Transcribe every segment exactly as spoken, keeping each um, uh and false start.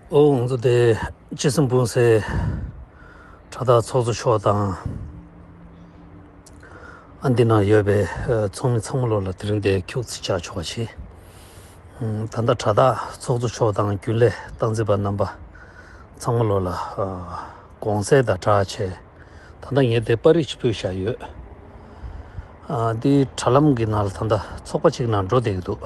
ཨོ་ང་ཚོ་དེ་སྤྱི་སེམས་སྤུན་སའི་དྲ་བདག་ཚོགས་གཙོ་མཆོག་དང་། ཨ་འདི་ན་ཡོད་པའི་ཚོགས་མི་ཚང་མ་ལོ་ལ་དེ་རིང་དེ་ཁྱུག་ཙི་བྱ་ཆོག་ཆེ། ད་ལྟ་དྲ་བདག་ཚོགས་གཙོ་མཆོག་དང་རྒྱུན་ལས་སྟངས་འཛིན་པ་རྣམ་པ་ཚང་མ་ལོ་ལ་དགོངས་སེལ་དང་སྦྲགས་བྱས། ད་ལྟ་ངས་དེ་པར་རིས་ཕུལ་བཞག་ཡོད། ཨ་འདི་དྲ་ལམ་གྱི་ནང་ལ་ད་ལྟ་ཚོགས་པ་གཅིག་ནང་འགྲོ་བསྡད་ཀྱི་འདུག་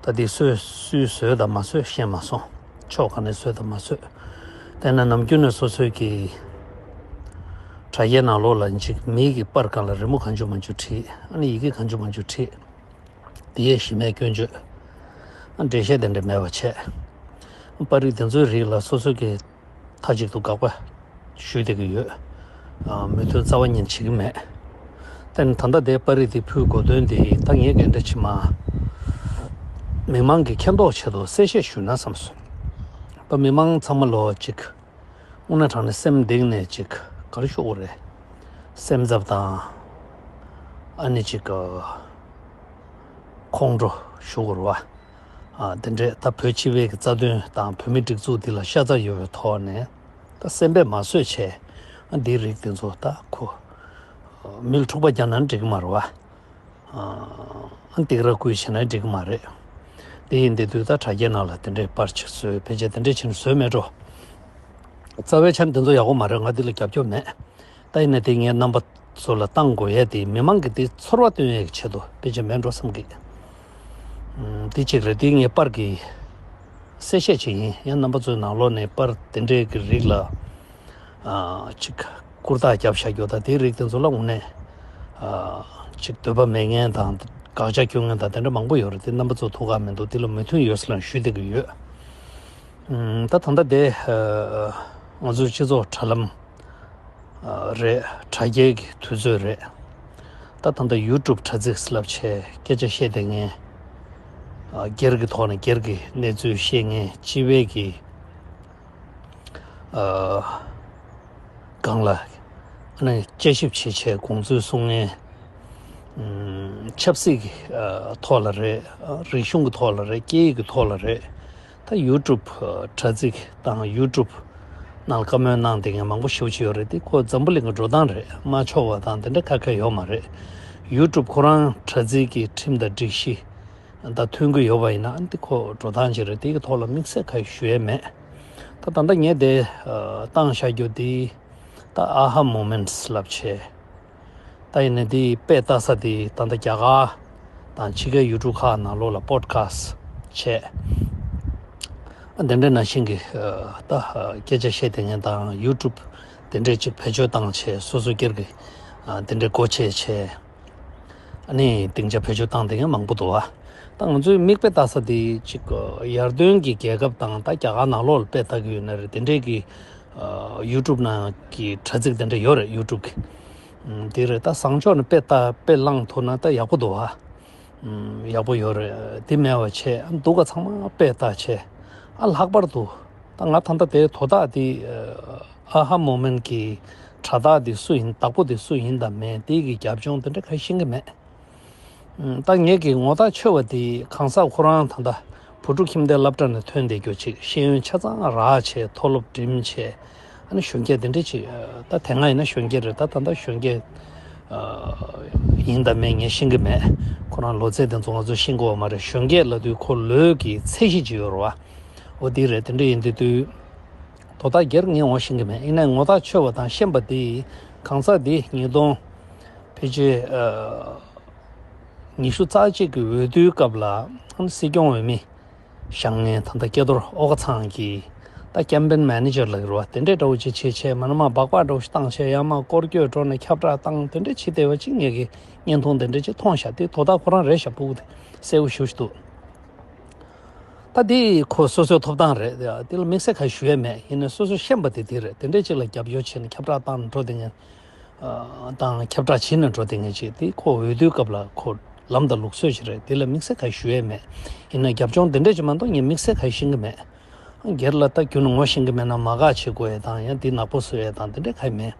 ད་འདི་སུས་སུས་བཟོས་དང་མ་བཟོས་ཤེས་མ་སོང་། ཕྱོགས་ག་ནས་བཟོས་དང་མ་བཟོས། དེ་ན་ནམ་རྒྱུན་ནས་སོ་སོའི་གི་དྲ་རྒྱའི་ནང་ལོགས་ལ་འཇིག་མིའི་གི་པར་སྒང་ལ་རི་མོ་གང་བྱུང་མང་བྱུང་བྲིས། ཨ་ནི་ཡི་གེ་གང་བྱུང་མང་བྱུང་བྲིས། དེ་ཡས་གཞི་མེད་སྐྱོན་བརྗོད། འགྲེལ་བཤད་དེ་འདྲ་མེད་པ་བྱས། པར་རིས་དེ་ཚོའི་རིགས་ལ་སོ་སོ་གི་མཐའ་གཅིག་ཏུ་དགག་པ་ཞུས་བསྡད་ཀྱི་ཡོད། མོས་མཐུན་རྩ་བ་ཉིད་བྱེད་ཀྱི་མེད། དེ་ནི་ད་ལྟ་དེ་པར་རིས་དེ་ཕུལ་དགོས་དོན་དེ་ད་ངས་ག་འདྲ་བྱེད་མ། མི་མང་གི་མཁྱེན་རྟོགས་ཆེད་དུ་གསལ་བཤད་ཞུས་ན་བསམ་སོང་། ད་མི་མང་ཚང་མ་ལོ་གཅིག་དངོས་གནས་དྲང་གནས་སེམས་གཏིང་ནས་ཅིག་ག་རེ་ཞུ་དགོས་རེད། སེམས་འཚབ་དང་། ཨ་ནི་ཅིག་ཁོང་ཁྲོ་ཞུ་དགོས་རེད་བ། ཨ་དེ་འདྲས་ད་བོད་སྤྱི་པའི་གི་རྩ་དོན་དང་བོད་མི་སྒྲིག་འཛུགས་འདི་ལ་ཤ་ཚ་ཡོད་པའི་ཐོག་ནས་ད་སེམས་པས་མ་བཟོད་བྱས། ཨ་འདིའི་རིགས་དེ་ཚོ་ད་ཁོ་མི་ལ་འཁྲུག་པ་རྒྱག་ན་འགྲིག་གི་མ་རེད་བ། ཨ་སྡིགས་ར་བསྐུལ་བྱས་ན་འགྲིག་གི་མ་རེད། དེ་ཡིན་དེ་དུས་ད་དྲ་རྒྱའི་ནང་ལ་དེ་འདྲའི་པར་ཆས་བཟོས་ཕལ་ཆེར་དེ་འདྲའི་ཕྱིན་བཟོས་མེད་འགྲོ། རྩ་བའི་ཆ་ནས་དེ་ཚོ་ཡག་པོ་མ་རེད། ང་འདི་ལ་རྒྱབ་སྐྱོར་མེད། ད་ཡིན་ན་དེ་ངས་རྣམ་པ་ཚོ་ལ་བཏང་དགོས་ཡས་དེ་མི་མང་གི་དེ་ཚོར་བ་སྟོན་ཡས་ཀྱི་ཆེད་དུ་ཕལ་ཆེར་མེད་འགྲོ་བསམ་གི། ཨུམ་དེ་གཅིག་རེད། དེ་ངས་པར་གི་གསལ་བཤད་ཅིག་ཡིན། ཡང་རྣམ་པ་ཚོའི་ནང་ལོགས་ནས་པར་དེ་འདྲའི་གི་རིགས་ལ་ཨ་ཅིག་བཀུར་རྟགས་བརྒྱབ་བཞག་རྒྱུ་དང་དེའི་རིགས་དེ་ཚོ་ལ་དངོས་གནས་ཨ་ཅིག་འདོད་པ་མེད་མཁན་དང་དགག་བྱ་སྐྱོན་མཁན་དང་དེ་འདྲ་མང་པོ་ཡོད་རེད། དེ་རྣམ་པ་ཚོ་ཐུགས་ཁག་མི་འདུག་དེ་ལ་མོས་མཐུན་ཡོད་ཟེར་ལ་ཞུས་བསྡད་ཀྱི་ཡོད། ཨུམ་ད་ད་ལྟ་དེ་ཨ་ང་ཚོའི་སྤྱི་ཚོགས་དྲ་ལམ་རེད། དྲ་རྒྱའི་གི་དུས་ཚོད་རེད། ད་ད་ལྟ་ཡུ་ཊུབ་དྲ་ཚིགས་ལབ་བྱས་སྐད་ཆ་བཤད་བསྡད་མཁན། སྒེར་གྱི་ཐོག་ནས་སྒེར་གྱི་གནས་ཚུལ་བཤད་མཁན། སྤྱི་པའི་གི་སྒང་ལ་ཨ་ནི་དཔྱད་ཞིབ་བྱེད་བྱས་དགོངས་ཚུལ་གསུང་མཁན། ཆབ་སྲིད་ཀྱི་ཐོག་ལ་རེད། རིག་གཞུང་གི་ཐོག་ལ་རེད། སྐད་ཡིག་གི་ཐོག་ལ་རེད། ད་ཡུ་ཊུབ་དྲ་ཚིགས་དང་ཡུ་ཊུབ་ནང་བཀའ་མོལ་གནང་བསྡད་མཁན་མང་པོ་ཞེ་པོ་ཅིག་ཡོད་རེད། དེ་ཁོ་འཛམ་བུ་གླིང་གི་འགྲོ་སྟངས་རེད། མ་ཆོག་པ་དང་དེ་འདྲ་ཁ་ཁ་ཡོད་མ་རེད། ཡུ་ཊུབ་ཁོ་རང་དྲ་ཚིགས་ཀྱི་ཁྲིམས་དང་སྒྲིག་གཞི་དང་མཐུན་གྱི་ཡོད་པ་ཡིན་ན་དེ་ཁོ་འགྲོ་སྟངས་ཅིག་རེད། དེ་གི་ཐོག་ལ་དམིགས་བསལ་ཁ་ཞུ་ཡས་མེད། ད་ད་ལྟ་ངས་དེ་བཏང་བཞག་རྒྱུ་དེ་ད་ཨ་ཧ་མོ་མེན་ཊི་ལབ་བྱས། ད་ཡིན་ན་འདི་དཔེ་ལྟ་ས་འདི་ད་ལྟ་རྒྱ་གར་དང་ཕྱི་རྒྱལ་ཡུལ་གྲུ་ཁག་ནང་ལོགས་ལ་པོ་ཌི་ཁ་སི་ཊི་བྱས། འདི་འདྲ་ནང་བཞིན་གྱི་ད་སྐད་ཆ་བཤད་བསྡད་མཁན་དང་ཡུ་ཊུབ་འདི་འདྲས་ཅིག་བེད་སྤྱོད་བཏང་བྱས། སོ་སོ་སྒེར་གྱི་འདི་འདྲས་སྒོ་ཕྱེ་བྱས། ཨ་ནི་སྡིངས་ཆ་བེད་སྤྱོད་བཏང་བསྡད་མཁན་མང་པོ་འདུག་བ། ད་ང་ཚོའི་མིག་དཔེ་ལྟ་ས་འདི་ཅིག་ཡར་ཐོན་གྱི་རྒྱལ་ཁབ་དང་ད་རྒྱ་གར་ནང་ལོགས་ལ་དཔེ་ལྟ་གི་ཡོད་ན་རེད། འདི་འདྲས་ཀྱི་ཡུ་ཊུབ་ནང་གི་དྲ་ཚིགས་དེ་འདྲ་ཡོད་རེད། ཡུ་ཊུབ་གི་དེ་རེད། ད་བཟང་ཕྱོགས་ནས་དཔེ་ལྟ་དཔེ་བླངས་ཐུབ་ན་ད་ཡག་པོ་འདུག་ཨ། ཡག་པོ་ཡོད་རེད། དེ་མེད་པ་བྱས་ཨ་སྡུག་ག་ཚང་མ་དཔེ་ལྟ་བྱས་ཨ་ལྷག་པར་དུ་ད་ང་ད་ལྟ་དེ་དོ་བདག་དེ་ཨ་ཧ་མོ་མེན་ཊི་གི་དྲ་བདག་དེ་སུ་ཡིན། བདག་པོ་དེ་སུ་ཡིན་དང་མེད་དེ་གི་རྒྱབ་ལྗོངས་དེ་འདྲ་ག་ཤེས་ཀྱི་མེད། ད་ངེད་ཀྱི་ངོ་ཐག་ཆོད་པ་དེ་གང་ཟག་ཁོ་རང་ད་ལྟ་བུ་ཕྲུག་ཁྱིམ་སྡེ་སློབ་གྲྭ་ནས་ཐོན་བསྡད་རྒྱུ་ཅིག་ཤེས་ཡོན་ཆ་ཚང་རག་བྱས་མཐོ་སློབ་འགྲིམ་བྱས་ཨ་ནི་གཞོན་སྐྱེས་དེ་འདྲས་ཅིག་ད་དེ་སྔ་ཡིན་ན་གཞོན་སྐྱེས་རེད། ད་ད་ལྟ་གཞོན་སྐྱེས་ཡིན་དང་མེད་ངས་ཤེས་ཀྱི་མེད། ཁོ་རང་ལོ་ཚད་དེ་ཚོ་ང་ཚོ་ཤེས་ཀྱི་ཡོད་མ་རེད། གཞོན་སྐྱེས་ལབ་དུས་ཁོ་ལོས་ཀྱི་ཚད་གཞི་ཅིག་ཡོད་རེད་བ། འོ་དེ་རེད། དེ་འདྲས་ཡིན་དུས་དུས་དོ་བདག་སྒེར་ངས་ངོ་ཤེས་ཀྱི་མེད། ཡིན་ནའི་ངོ་ཐག་ཆོད་པ་དང་ཤེས་པ་དེ་གང་ཟག་དེ་ཉིས་སྟོང་ཕལ་ཆེར་ཉི་ཤུ་རྩ་གཅིག་གི་འོས་བསྡུའི་སྐབས་ལ་སྲིད་སྐྱོང་འོས་མི་བཞེངས་མཁན་ད་ལྟ་སྐལ་རྡོར་ཨོ་ཁ་ཚང་གིས་ད་ཀེམ་པེན་མེ་ནེ་ཇར་ལབ་ཀྱི་རེད་བ། དེ་འདྲས་འདྲ་བོ་ཅིག་བྱས་བྱས་མ་ན་མ་སྦག་སྦག་འདྲ་བོ་ཞིག་བཏང་བྱས་ཡར་མར་སྐོར་སྐྱོད་འགྲོ་ནས་ཁྱབ་བསྒྲགས་བཏང་། དེ་འདྲས་བྱས་བསྡད་པ་ཅིག་ངེད་ཀྱིས་བརྙན་ཐུང་དེ་འདྲས་ཅིག་མཐོང་ཤག་དེ་དོ་བདག་ཁོ་རང་རེད་ཤག་སྤུ་གུ་དེ་གསལ་པོ་ཞེ་པོ་ཞིག་འདུག་ད་དེ་ཁོ་སོ་སོའི་ཐོབ་ཐང་རེད། དེ་ལ་དམིགས་བསལ་ག་ཞུ་ཡས་མེད། ཡིན་ནའི་སོ་སོ་ཤེས་པ་དེ་དེ་རེད། དེ་འདྲས་ཅིག་ལ་རྒྱབ་སྐྱོར་བྱས་ནས་ཁྱབ་བསྒྲགས་བཏང་འགྲོ་དེ་ངས་དང་ཁྱབ་བསྒྲགས་བྱེད་ནས་འགྲོ་དེ་ངས་ཅིག་དེ་ཁོ་འོས་བསྡུའི་སྐབས་ལ་ཁོ་ལམ་དང་ལུགས་སྲོལ་ཞིག་རེད། དེ་ལ་དམིགས་བསལ་ག་ཞུ་ཡས་མེད། ཡིན་ནའི་རྒྱབ་ལྗོངས་དེ་འདྲས་ཅིག་མ་གཏོགས་ངས་དམིགས་བསལ་ག་ཤེས་ཀྱི་མེད། སྒེར་ལ་ད་རྒྱུ་ནི་ངོ་ཤེས་ཀྱི་མེད་ན་མ་དགའ་བྱེད་དགོས་ཡས་དང་ཡང་དེ་ནག་པོ་བཟོ་ཡས་དང་དེ་འདྲས་ག་མེད།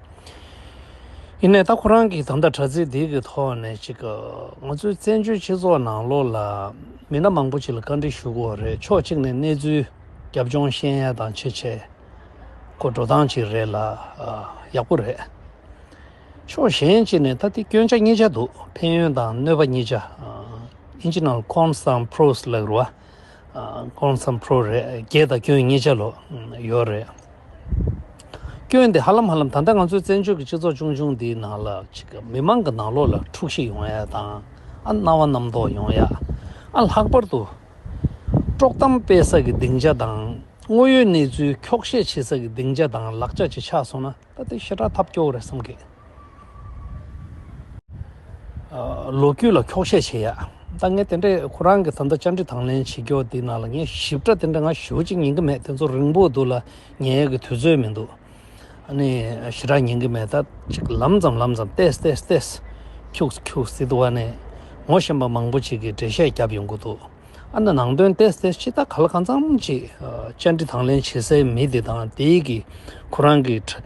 ཡིན་ནའི་ད་ཁོ་རང་གིས་ད་ལྟ་དྲ་ཚིགས་འདི་གི་ཐོག་ནས་ཅིག་ང་ཚོའི་བཙན་བྱོལ་སྤྱི་ཚོགས་ནང་ལོགས་ལ་མི་སྣ་མང་པོ་ཅིག་ལ་བཀའ་འདྲི་ཞུ་དགོས་རེད། ཕྱོགས་གཅིག་ནས་གནས་ཚུལ་ རྒྱབ་ལྗོངས་ཤེས་ཡ་དང་ཆེ་ཆེ་ཁོ་འགྲོ་སྟངས་ཅིག་རེད་ལ། ཨ། ཡག་པོ་རེད། ཕྱོགས་གཞན་གཅིག་ནས་ད་དེ་སྐྱོན་ཆ་གཉིས་ཆ་འདུག་ཕན་ཡོན་དང་གནོད་པ་གཉིས་ཆ། ཨ། ཨིན་ཇི་ནང་ལ་cons་དང་pros་ལབ་རེད་བ། ཨ། cons་དང་pro་རེད། དགེ་དང་སྐྱོན་གཉིས་ཆ་ལོ་ཡོད་རེད། སྐྱོན་དེ་ཧ་ལམ་ཧ་ལམ་ད་ལྟ་ང་ཚོའི་བཙན་བྱོལ་གྱི་སྤྱི་ཚོགས་ཆུང་ཆུང་འདིའི་ནང་ལ་ཅིག་མི་མང་གི་ནང་ལོགས་ལ་འཁྲུག་གཞི་ཡོང་ཡ་དང་། ཨ། སྣང་བ་རྣམ་རྟོག་ཡོང་ཡ། ཨ། ལྷག་པར་དུ་དཀྲོག་གཏམ་སྤེལ་ས་གི་སྡིངས་ཆ་དང་། དངོས་ཡོད་གནས་ཚུལ་འཁྱོག་བཤད་བྱེད་ས་གི་སྡིངས་ཆ་དང་ལག་ཆ་ཅིག་ཆགས་སོང་ན། ད་དེ་ཞེ་དྲག་ཐབས་སྐྱོ་བོ་རེད་བསམ་གི། ཨ། ལོ་རྒྱུས་ལ་འཁྱོག་བཤད་བྱེད་ཡ། ད་ངས་དེ་འདྲའི་ཁོ་རང་གི་ད་ལྟ་བཅར་འདྲི་དང་ལེན་བྱེད་རྒྱུ་དེ་ནང་ལ་ངས་ཞིབ་ཕྲ་དེ་འདྲ་ང་ཞེ་པོ་ཅིག་ཉན་གི་མེད། དེ་ཚོ་རིང་པོ་འདུག་ལ་ཉན་ཡ་གི་དུས་ཚོད་མི་འདུག་ཨ་ནི་ཞེ་དྲག་ཉན་གི་མེད། ད་ཅིག་ལམ་ཙམ་ལམ་ཙམ་ཏེས་ཏེས་ཏེས་ཁྱུགས་ཁྱུགས་ཟེར་འདུག་བ་ནས། ངོ་ཤེས་པ་མང་པོ་ཅིག་གིས་འགྲེལ་བཤད་བརྒྱབ་ཡོང་གི་འདུག་ཨ་ནི་ནང་དོན་ཏེས་ཏེས་ཅིག་ད་ག་ལ་གང་འཚམ་ཅིག་ཨ། བཅར་འདྲི་དང་ལེན་བྱེད་སའི་མི་དེ་དང་དེའི་གི་ཁོ་རང་གི་ཁྲ་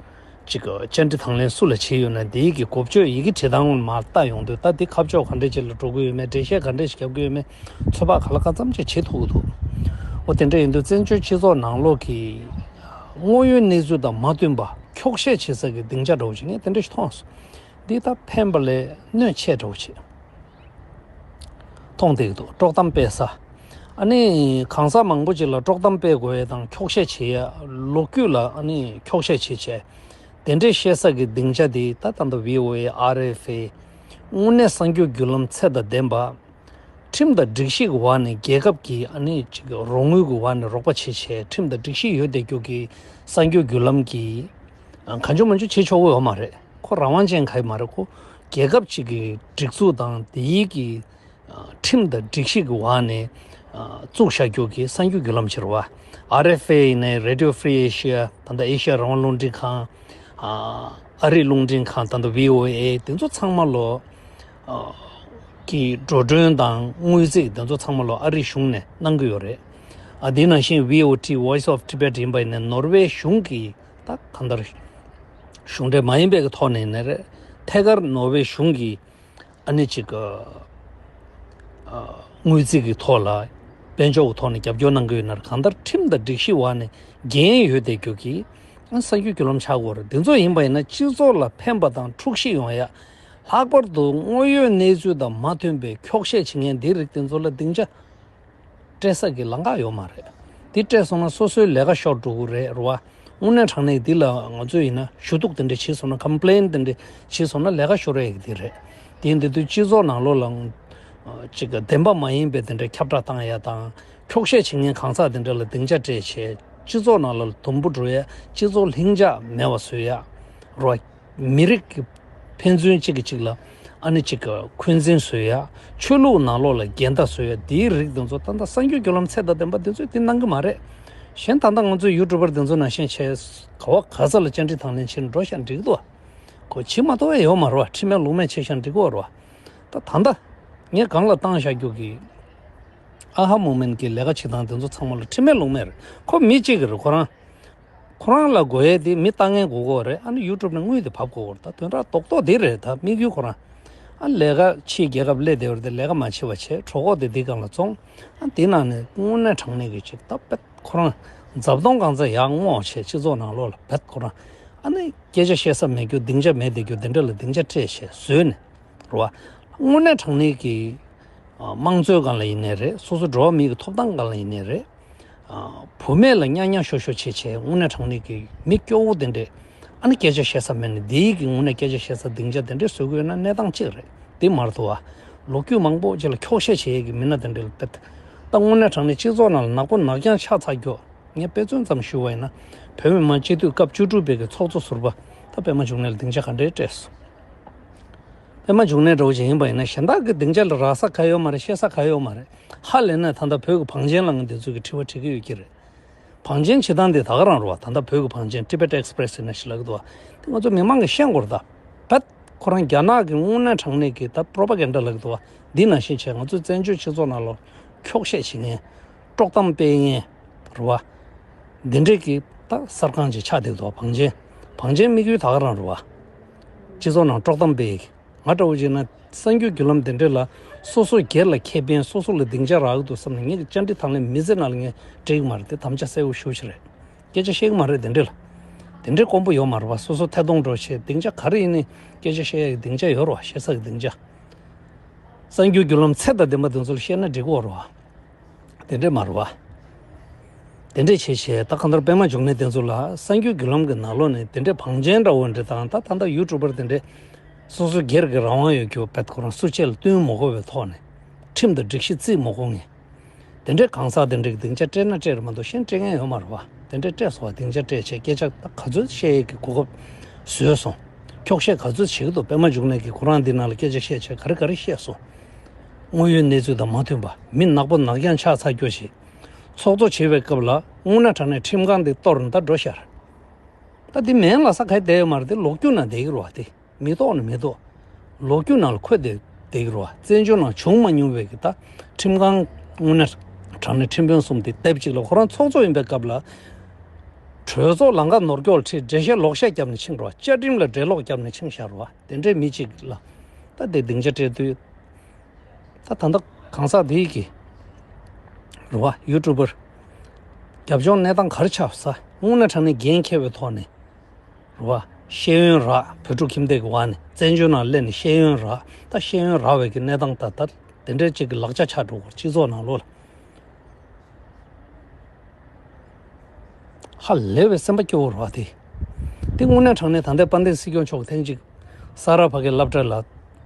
ཅིག་བཅར་འདྲི་དང་ལེན་སུ་ལ་བྱས་ཡོད་ན་དེའི་གི་འགོ་བརྗོད་ཡི་གེ་བྲིས་སྟངས་མར་ལྟ་ཡོང་དུས། ད་དེ་ཁ་ཕྱོགས་ག་འདྲ་ཅིག་ལ་འགྲོ་གི་ཡོད་མེད། འགྲེལ་བཤད་ག་འདྲ་ཞིག་རྒྱབ་གི་ཡོད་མེད། ཚོད་དཔག་ག་ལ་གང་འཚམ་ཅིག་བྱེད་ཐུབ་ཀྱི་འདུག་འོ། དེ་འདྲ་ཡིན་དུས་བཙན་བྱོལ་སྤྱི་ཚོགས་ནང་ལོགས་ཀྱི་དངོས་ཡོད་གནས་ཚུལ་དང་མ་མཐུན་པ་འཁྱོག་བཤད་བྱེད་ས་གི་སྡིངས་ཆ་འདྲ་བོ་ཅིག་ངས་དེ་འདྲ་ཞིག་མཐོང་སོང་། འདི་ད་ཕན་པ་ལས་གནོད་ཆེ་འདྲ་བོ་ཅིག་མཐོང་བསྡད་ཀྱི་འདུག་དཀྲོག་གཏམ་སྤེལ་ས། ཨ་ནི་གང་ཟག་མང་པོ་ཅིག་ལ་དཀྲོག་གཏམ་སྤེལ་དགོས་ཡ་དང་འཁྱོག་བཤད་བྱེད་ཡ། ལོ་རྒྱུས་ལ་ཨ་ནི་འཁྱོག་བཤད་བྱེད་བྱས། དེ་འདྲའི་བཤད་ས་གི་སྡིངས་ཆ་དེ་ད་ད་ལྟ་བྷི་ཨོ་ཨེ། ཨར་ཨེཕ་ཨེ། དངོས་གནས་གསར་འགྱུར་བརྒྱུད་ལམ་ཚད་དང་ལྡན་པ། ཁྲིམས་དང་སྒྲིག་གཞི་གི་འོག་ནས་རྒྱལ་ཁབ་ཀྱི་ཨ་ནི་ཅིག་རོགས་དངུལ་གྱི་འོག་ནས་རོགས་པ་བྱེད་བྱས། ཁྲིམས་དང་སྒྲིག་གཞི་ཡོད་བསྡད་རྒྱུ་གི་གསར་འགྱུར་བརྒྱུད་ལམ་གྱི་ཨ། གང་བྱུང་མང་བྱུང་བྱེད་ཆོག་གི་ཡོད་མ་རེད། ཁོ་རང་དབང་ཅན་ག་ཡི་མ་རེད། ཁོ་རྒྱལ་ཁབ་ཅིག་གི་སྒྲིག་འཛུགས་དང་དེའི་གི་ཨ། ཁྲིམས་དང་སྒྲིག་གཞི་གི་འོག་ནས་ཨ། བཙུགས་བཞག་རྒྱུ་གི་གསར་འགྱུར་བརྒྱུད་ལམ་ཅིག་རེད་བ། ཨར་ཨེཕ་ཨེ་ཡིན་ནའི་Radio Free Asia། ད་ལྟ་ཨེ་ཤ་ཡ་རང་དབང་རླུང་འཕྲིན་ཁང་། ཨ། ཨ་རིའི་རླུང་འཕྲིན་ཁང་། ད་ལྟ་བྷི་ཨོ་ཨེ། དེ་ཚོ་ཚང་མ་ལོ་ཨ། གི་འགྲོ་གྲོན་དང་དངུལ་རྩིས་དེ་ཚོ་ཚང་མ་ལོ་ཨ་རིའི་གཞུང་ནས་གནང་གི་ཡོད་རེད། ཨ། དེ་ནང་བཞིན་བྷི་ཨོ་ཊི། Voice of Tibet ཡིན་པ་ཡིན་ནའི་ནོར་ཝེ་གཞུང་གི་ད་གང་ལྟར་གཞུང་འབྲེལ་མ་ཡིན་པའི་གི་ཐོག་ནས་ཡིན་ནའི་རེད། ཐད་ཀར་ནོར་ཝེ་གཞུང་གི་ཨ་ནི་ཅིག་ཨ། དངུལ་རྩིས་ཀྱི་ཐོག་ལ་དཔལ་འབྱོར་གྱི་ཐོག་ནས་རྒྱབ་སྐྱོར་གནང་གི་ཡོད་ན་རེད། གང་ལྟར་ཁྲིམས་དང་སྒྲིག་གཞི་འོག་ནས་འགན་ཡོད་བསྡད་རྒྱུ་གི་ཨ། གསར་འགྱུར་བརྒྱུད་ལམ་ཆགས་དགོས་རེད། འདི་ཚོ་ཡིན་པ་ཡིན་ན་སྤྱི་ཚོགས་ལ་ཕན་པ་དང་འཁྲུག་གཞི་ཡོང་ཡ། ལྷག་པར་དུ་དངོས་ཡོད་གནས་ཚུལ་དང་མ་མཐུན་པའི་འཁྱོག་བཤད་བྱེད་མཁན་འདིའི་རིགས་དེ་ཚོ་ལ་སྡིངས་ཆ་སྤྲད་ས་གི་ལམ་ཁ་ཡོད་མ་རེད། འདི་སྤྲད་སོང་ན་སོ་སོའི་ལས་ཀ་ཤོར་འགྲོ་གི་རེད་རེད་བ། དངོས་གནས་དྲང་གནས་འདི་ལ་ང་ཚོས་ཡིན་ན་ཞུ་གཏུག་དེ་འདྲ་བྱས་སོང་ན། ཀམ་པི་ལེན་དེ་འདྲ་བྱས་སོང་ན་ལས་ཀ་ཤོར་ཡ་གི་དེ་རེད། དེ་ཡིན་དུས་སྤྱི་ཚོགས་ནང་ལོགས་ལ་ཅིག་བདེན་པ་མ་ཡིན་པའི་དེ་འདྲ་ཁྱབ་བསྒྲགས་བཏང་ཡ་དང་། འཁྱོག་བཤད་བྱེད་མཁན་གང་ཟག་དེ་འདྲ་ལ་སྡིངས་ཆ་སྤྲད་བྱས། སྤྱི་ཚོགས་ནང་ལ་དུམ་བུ་འགྲོ་ཡ། སྤྱི་ཚོགས་ལྷིང་འཇགས་མེད་པ་བཟོ་ཡ་རེད་བ། མི་རིགས་ཀྱི་ཕན་ཚུན་གཅིག་གིས་གཅིག་ལ་ཨ་ནི་གཅིག་ག་འཁོན་འཛིན་བཟོ་ཡ། ཆོས་ལུགས་ནང་ལོགས་ལ་འགལ་ཟླ་བཟོ་ཡ། དེའི་རིགས་དེ་ཚོ་ད་ལྟ་གསར་འགྱུར་བརྒྱུད་ལམ་ཚད་དང་ལྡན་པ་དེ་ཚོས་དེ་གནང་གི་མ་རེད། གཞན་ད་ལྟ་ང་ཚོའི་ཡུ་ཊུབ་པར་དེ་ཚོ་ནང་བཞིན་བྱས་ག་བ་ག་ས་ལ་བཅར་འདྲི་དང་ལེན་བྱེད་འགྲོ་ཤག་འགྲིག་གི་འདུག་གོ་བྱེད་མ་ཐུབ་པ་ཡོད་མ་རེད་བ། ཁྲིམས་མེད་ལུགས་མེད་བྱས་ཤག་འགྲིག་གི་རེད་བ། ད་ད་ལྟ་ངས་སྒང་ལ་བཏང་བཞག་རྒྱུ་གི་ཨ་ཧ་མུ་མེན་གྱི་ལས་ཀ་བྱེད་སྟངས་དེ་ཚོ་ཚང་མ་ལ་ཁྲིམས་མེད་ལུགས་མེད་རེད། ཁོ་མི་གཅིག་གི་རེད། ཁོ་རང་ཁོ་རང་ལ་དགོས་ཡས་དེ་མི་ལྟ་མཁན་དགོས་ཀྱི་རེད། ཨ་ནི་ཡུ་ཊུབ་ནས་དངུལ་དེ་བབས་དགོས་ཀྱི་རེད། ད་དོན་དག་རྡོག་རྡོག་དེ་རེད། ད་དམིགས་ཡུལ་ཁོ་རང་ཨ་ལས་ཀ་ཕྱིའི་རྒྱལ་ཁབ་སླེབས་བསྡད་པ་རེད་དེ། ལས་ཀ་མ་བྱེད་པ་བྱས། གྲོད་ཁོག་དེ་འདི་སྒང་ལ་བཙོང་། ཨ་དེ་ནང་ནས་དངོས་གནས་དྲང་གནས་ཀྱི་ཅིག་ད་བེད་ཁོ་རང་རྫབ་དོང་གང་ཚ་ཡར་སྔོག་བྱས། སྤྱི་ཚོགས་ནང་ལོགས་ལ་བེད་ཁོ་རང་ཨ་ནི་སྐད་ཆ་བཤད་ས་མེད་རྒྱུ། སྡིངས་ཆ་མེད་བསྡད་རྒྱུ་དེ་འདྲ་ལ་སྡིངས་ཆ་སྤྲད་བྱས་བཟོས་ནས། རེད་བ། དངོས་གནས་དྲང་གནས་ཀྱི་ཨ་དམངས་གཙོའི་སྒང་ལ་ཡིན་ནའི་རེད། སོ་སོ་འགྲོ་བ་མིའི་གི་ཐོབ་ཐང་སྒང་ལ་ཡིན་ནའི་རེད། ཨ་བུད་མེད་ལ་གཉའ་གཉའ་ཤོར་ཤོར་བྱེད་བྱས། དངོས་གནས་དྲང་གནས་ཀྱི་མི་སྐྱོ་བོ་དེ་འདྲས་ཨ་ནི་སྐད་ཆ་བཤད་ས་མེད་ནས། འདིའི་གི་དངོས་གནས་སྐད་ཆ་བཤད་ས་སྡིངས་ཆ་དེ་འདྲས་བཟོ་དགོས་ན་གནས་སྟངས་གཅིག་རེད། དེ་མ་གཏོགས་བ། ལོ་རྒྱུས་མང་པོ་ཅིག་ལ་འཁྱོག་བཤད་བྱེད་ཡས་ཀྱི་མི་སྣ་དེ་འདྲས་ལ་བལྟས། ད་དངོས་གནས་དྲང་གནས་སྤྱི་ཚོགས་ནང་ལ་ནག་པོ་ནག་རྐྱང་ཆགས་ཚར་རྒྱུ། ངས་དཔེ་མཚོན་ཙམ་ཞུ་བ་ཡིན་ན། བོད་མི་མང་སྤྱི་འཐུས་སྐབས་བཅུ་དྲུག་པའི་གི་ཚོགས་གཙོ་ཟུར་པ་ད་པད་མ་འབྱུང་གནས་ལ་སྡིངས་ཆ་ག་འདྲས་སྤྲད་སོང་། པད་མ་འབྱུང་གནས་འདྲ་བོ་ཅིག་ཡིན་པ་ཡིན་ན་གཞན་དག་གི་སྡིངས་ཆ་ལ་རག་ས་ག་ཡོད་མ་རེད། བཤད་ས་ག་ཡོད་མ་རེད། ཧ་ལས་ན་ད་ལྟ་བོད་ཀྱི་བང་ཆེན་ལ་ང་འདི་ཚོ་གི་དྲི་བ་དྲི་གི་ཡོད་ཀྱི་རེད། བང་ཆེན་བྱེད་སྟངས་དེ་ད་ག་རང་རེད་བ། ད་ལྟ་བོད་ཀྱི་བང་ཆེན་Tibet Express ཡིན་ན་ཞིག་ལབ་ཀྱི་འདུག་བ། དེ་ང་ཚོ་མི་མང་གིས་ཤེས་དགོས་རེད་ད། བད་ཁོ་རང་རྒྱ་ནག་གི་དངོས་གནས་དྲང་གནས་ཀྱི་ད་propaganda་ལབ་ཀྱི་འདུག་བ། འདི་ནང་བཞིན་བྱས་ང་ཚོའི་བཙན་བྱོལ་སྤྱི་ཚོགས་ནང་ལ་འཁྱོག་བཤད་བྱེད་མཁན། དཀྲོག་གཏམ་སྤེལ་མཁན་རེད་བ། འདི་འདྲས་ཀྱི་ད་གསར་ཁང་ཅིག་ཆགས་བསྡད་འདུག་བ། བང་ཆེན། བང་ཆེན་དམིགས་ཡུལ་ད་ག་རང་རེད་བ། སྤྱི་ཚོགས་ནང་དཀྲོག་གཏམ་སྤེལ་གི། ང་འདྲ་བོ་བྱས་ན་གསར་འགྱུར་བརྒྱུད་ལམ་དེ་འདྲས་ལ་ སོ་སོ་སྒེར་ལ་ཁེ་ཕན། སོ་སོ་ལ་སྡིངས་ཆ་རག་གི་འདུག་བསམ་ནས། ངས་བཅར་འདྲི་དང་ལེན་མི་ཚེ་ནང་ལ་ངས་འགྲིག་གི་མ་རེད། དེ་དམ་བཅའ་གསལ་པོ་ཞུ་ཞིག་རེད། སྐད་ཆ་བཤད་གི་མ་རེད། དེ་འདྲས་ལ་དེ་འདྲས་དཀོན་པོ་ཡོད་མ་རེད་པ། སོ་སོ་ཐད་གཏོང་འགྲོ་བྱས། སྡིངས་ཆ་ག་རེ་ཡིན་ནའི་སྐད་ཆ་བཤད་ཡག་གི་སྡིངས་ཆ་ཡོད་རེད་པ། བཤད་ས་གི་སྡིངས་ཆ། གསར་འགྱུར་བརྒྱུད་ལམ་ཚད་དང་ལྡན་པ་དེ་ཚོ་ལ་བཤད་ན་འགྲིག་གི་རེད་པ། དེ་འདྲས་མ་རེད་པ། དེ་འདྲས་བྱས་བྱས། ད་གང་ལྟར་པད་མ་འབྱུང་གནས་དེ་ཚོ་ལ་གསར་འགྱུར་བརྒྱུད་ལམ་གྱི་ནང་ལོགས་ནས་དེ་འདྲས་བང་ཆེན་འདྲ་བོ་འདྲ་དང་། ད་ད་ལྟ་ཡུ་ཊུབ་པར་དེ་འདྲས་སོ་སོ་སྒེར་གྱི་རང་དབང་ཡོད་རྒྱུ་བེད། ཁོ་རང་སུ་གཅིག་ལ་བསྟུན་མ་དགོས་པའི་ཐོག་ནས། ཁྲིམས་དང་སྒྲིག་གཞི་བརྩི་མ་དགོས་ངེས། དེ་འདྲའི་གང་ཟག་དེ་འདྲའི་སྡིངས་ཆ་སྤྲད་ན་སྤྲད་རེད་མ་གཏོགས་གཞན་སྤྲད་མཁན་ཡོད་མ་རེད་པ། དེ་འདྲའི་སྤྲད་སོང་བ། སྡིངས་ཆ་སྤྲད་བྱས་སྐད་ཆ་ད་ག་ཚོད་བཤད་ཡས་ཀྱི་གོ་སྐབས་བཟོས་སོང་། འཁྱོག་བཤད་ག་ཚོད་བྱེད་ཀྱི་འདུག་པད་མ་འབྱུང་གནས་ཀྱིས་ཁོ་རང་འདི་ནང་ལ་སྐད་ཆ་བཤད་བྱས་ག་རེ་ག་རེ་བཤད་སོང་། དངོས་ཡོད་གནས་ཚུལ་དང་མ་མཐུན་པ། མི་ནག་པོ་ནག་རྐྱང་ཆགས་ཚར་རྒྱུ་ཞིག་ཚོགས་གཙོ་བྱེད་པའི་སྐབས་ལ་དངོས་གནས་དྲང་གནས་ཁྲིམས་ཁང་འདི་གཏོར་ནས་ད་འགྲོ་ཤར། ད་འདི་མེད་ལབ་ས་ག་བསྡད་ཡོད་མ་རེད། དེ་ལོག་རྒྱུ་ན་བསྡད་ཀྱི་རེད་པ། དེ། མི་ཐོག་ནས་མི་ཐོག་ལོག་རྒྱུ་ནང་ལ་འཁོད་བསྡད་བསྡད་ཀྱི་རེད་པ། བཙན་བྱོལ་ནང་བྱུང་མ་མྱོང་བའི་གི་ད་ཁྲིམས་ཁང་། དངོས་གནས་དྲང་གནས་ཁྲིམས་དཔོན་གསུམ་དེ་སྡེབ་གཅིག་ལ། ཁོ་རང་ཚོགས་གཙོ་ཡིན་པའི་སྐབས་ལ་གྲོས་ཚོགས་ལམ་ཁ་ནོར་སྐྱོག་ལ་ཁྲིད། འགྲེལ་བཤད་ལོག་བཤད་བརྒྱབ་ནས་ཕྱིན་རེད་པ། བཅའ་ཁྲིམས་ལ་འགྲེལ་ལོག་བརྒྱབ་ནས་ཕྱིན་བཞག་རེད་པ། དེ་འདྲའི་མི་གཅིག་ལ་ད་དེ་སྡིངས་ཆ་སྤྲད་དུས། ད་ད་ལྟ་གང་ཟག་དེ་གི་རེད་པ། ཡུ་ཊུབ་པར་རྒྱབ་ལྗོངས་གནས་སྟངས་ག་རེ་ཆགས་ས། དངོས་གནས་དྲང་གནས་འགན་འཁྱེར་བའི་ཐོག་ནས། རེད་པ། ཤེས་ཡོན་རག་བོད་ཕྲུག་ཁྱིམ་སྡེ་གི་འོག་ནས་བཙན་བྱོལ་ནང་སླེབས་ནས་ཤེས་ཡོན་རག་ད་ཤེས་ཡོན་རག་པའི་གི་གནས་སྟངས་ད་ལྟ་དེ་འདྲའི་ཅིག་གི་ལག་ཆ་ཆགས་འགྲོ་གི་རེད། སྤྱི་ཚོགས་ནང་ལོགས་ལ་ཧ་ལས་པའི་སེམས་པ་སྐྱོ་བོ་རེད་པ། དེ་དེ་དངོས་གནས་དྲང་གནས་ད་ལྟའི་དཔལ་ལྡན་སྲིད་སྐྱོང་མཆོག་ཐེངས་གཅིག་ས་རཱ་ཕ་གིའི་སློབ་གྲྭ་ལ་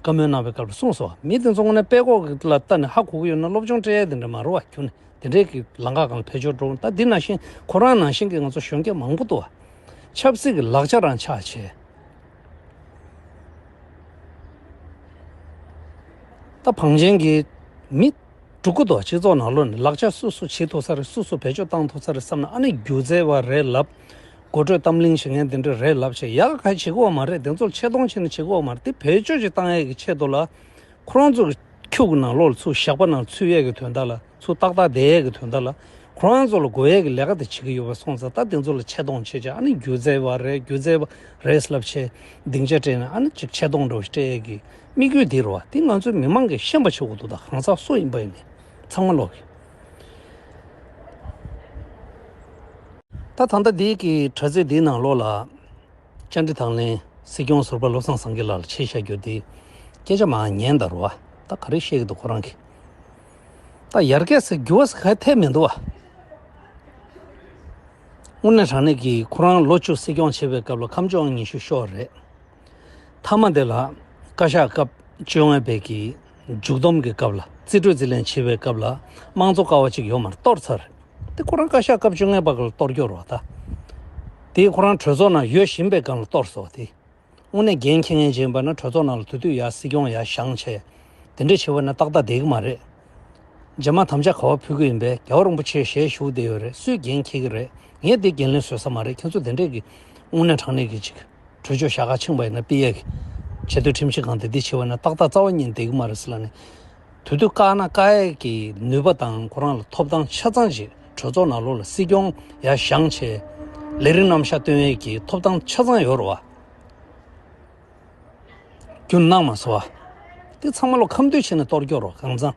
བཀའ་མོལ་གནང་བའི་སྐབས་ལ་གསུངས་སོང་། མི་དེ་ཚོ་དངོས་གནས་དཔྲལ་ཁོག་གི་ལ་ལྟ་ནས་ཧ་གོ་གི་ཡོད་ན་སློབ་སྦྱོང་སྤྲད་ཡ་དེ་འདྲ་མ་རེད་པ། ཁྱོན་ནས། དེ་འདྲའི་གི་ལམ་ཁ་སྒང་ལ་ཕེབས་ཆོག་འགྲོ། ད་འདི་ནང་བཞིན་ཁོ་རང་ནང་བཞིན་གྱི་ང་ཚོ་གཞོན་སྐྱེས་མང་པོ་འདུག་པ། ཆབ་སྲིད་ཀྱི་ལག་ཆ་རང་ཆགས་བྱས། ད་བང་ཆེན་གྱི་མི་འགྲོ་གི་འདུག་པ། སྤྱི་ཚོགས་ནང་ལོགས་ནས་ལག་ཆ་སུ་སུ་བྱེད་ཐུབ་ས་རེད། སུ་སུ་བེད་སྤྱོད་བཏང་ཐུབ་ས་རེད་བསམ་ན། ཨ་ནི་སྒྱུ་རྩལ་བ་རེད་ལབ། དགོད་བྲོའི་གཏམ་གླེང་བྱེད་མཁན་དེ་འདྲ་རེད་ལབ་བྱས། ཡག་ག་བྱེད་ཀྱི་ཡོད་མ་རེད། དེ་ཚོ་ལ་ཆེ་མཐོང་བྱས་ནས་བྱེད་ཀྱི་ཡོད་མ་རེད། དེ་བེད་སྤྱོད་ཅིག་བཏང་ཡས་ཀྱི་ཆེད་དུ་ལ། ཁོ་རང་ཚོ་གི་ཁྱུ་གི་ནང་ལོགས་ལ་ཚུར་ཞགས་པ་ནང་ཚུད་ཡས་ཀྱི་དོན་དག་ལ། ཚུར་ཏག་ཏག་བསྡད་ཡས་ཀྱི་དོན་དག་ལ། ཁོ་རང་ཚོ་ལ་དགོས་ཡས་ཀྱི་ལས་ཀ་དེ་བྱེད་ཀྱི་ཡོད་པ་སོང་ཙང་། ད་དེ་ཚོ་ལ་ཆེ་མཐོང་བྱེད་བྱས། ཨ་ནི་སྒྱུ་རྩལ་བ་རེད། སྒྱུ་རྩལ་བ་རེད་ལབ་བྱས་སྡིངས་ཆ་སྤྲད་ནས། ཨ་ནི་ཅིག་ཆེ་མཐོང་འདྲ་བོ་སྤྲད་ཡས་ཀྱི་དམིགས་ཡུལ་དེ་རེད་པ། དེ་ང་ཚོའི་མི་མང་གིས་ཤེས་པ་བྱེད་དགོས་འདུག་ད་གང་ཟག་སུ་ཡིན་པ་ཡིན་ནའི་ཚང་མ་ལོག་གི། ད་ད་ལྟ་འདི་གི་དྲ་ཚིགས་འདིའི་ནང་ལོགས་ལ་བཅར་འདྲི་དང་ལེན། སྲིད་སྐྱོང་ཟུར་པ་བློ་བཟང་སེང་གེ་ལགས་ལ་བྱས་བཞག་རྒྱུ་འདི། སྐད་ཆ་མར་ཉན་དང་རེད་པ། ད་ག་རེ་བཤད་ཀྱི་འདུག་ཁོ་རང་གིས། ད་ཡར་རྒྱས་ཟེར་འགྱུར་བ་ཟེར་ག་ཐེབས་མི་འདུག་པ། དངོས་གནས་དྲང་གནས་ཀྱི་ཁོ་རང་ལོ་བཅུ་སྲིད་སྐྱོང་བྱེད་པའི་སྐབས་ལ་ཁམས་ལྗོངས་ཉི་ཤུ་ཤོར་རེད། མཐའ་མ་དེ་ལ་བཀའ་ཤག་སྐབས་བཅོ་ལྔ་པའི་གི་མཇུག་བསྡོམས་ཀྱི་སྐབས་ལ། རྩིས་སྤྲོད་རྩིས་ལེན་བྱེད་པའི་སྐབས་ལ་དམངས་གཙོ་ཀ་བ་གཅིག་ཡོད་མ་རེད། གཏོར་ཚར་རེད། དེ་ཁོ་རང་བཀའ་ཤག་སྐབས་བཅོ་ལྔ་པ་སྐབས་ལ་གཏོར་རྒྱུ་རེད་པ། ད་དེ་ཁོ་རང་གྲོས་ཚོགས་ནང་ཡོད་བཞིན་པའི་སྒང་ལ་གཏོར་སོང་བ་དེ། དངོས་གནས་འགན་འཁྱེར་མཁན་ཅིག་ཡིན་པ་ན་གྲོས་ཚོགས་ནང་ལ་དེ་དུས་ཡར་སྲིད་སྐྱོང་ཡར་བཞེངས་བྱས། དེ་འདྲ་བྱས་པ་ན་ཏག་ཏག་བསྡད་ཀྱི་མ་རེད། རྗེས་མ་དམ་བཅའ་ག་པར་ཕུལ་གྱི་ཡིན་པས། རྒྱལ་བ་རིན་པོ་ཆེ་ཞལ་བཞུགས་བསྡད་ཡོད་རེད། སུས་འགན་འཁྱེར་གྱི་རེད། ངས་དེ་འགན་ལེན་བཟོད་ས་མ་རེད། ཁྱེད་ཚོ་དེ་འདྲས་ཀྱི་དངོས་གནས་དྲང་གནས་ཀྱི་ཅིག་གྲོས་ཆོད་ཞལ་ཁ་ཕྱིན་པ་ཡིན་ན་ཕུད་ཡས་ཀྱི། ཆེས་མཐོའི་ཁྲིམས་ཞིབ་ཁང་དེ་འདི་བྱས་པ་ན་ཏག་ཏག་རྩ་བ་ཉིད་བསྡད་ཀྱི་མ་རེད་ཟེར་ལབ་ནས། དེ་དུས་བཀག་ན་བཀག་ཡས་ཀྱི་ནུས་པ་དང་ཁོ་རང་ལ་ཐོབ་ཐང་ཆ་ཚང་ཅིག་གྲོས་ཚོགས་ནང་ལོགས་ལ་སྲིད་སྐྱོང་ཡར་བཞེངས་བྱས་ལས་རིམ་རྣམ་གཞག་སྟོན་ཡས་ཀྱི་ཐོབ་ཐང་ཆ་ཚང་ཡོད་རེད་པ། རྒྱུན་གནང་མ་སོང་བ། དེ་ཚང་མ་ལོ་ཁ་མདུད་བྱས་ནས་གཏོར་སྐྱོར་རོ་གང་ཚང་།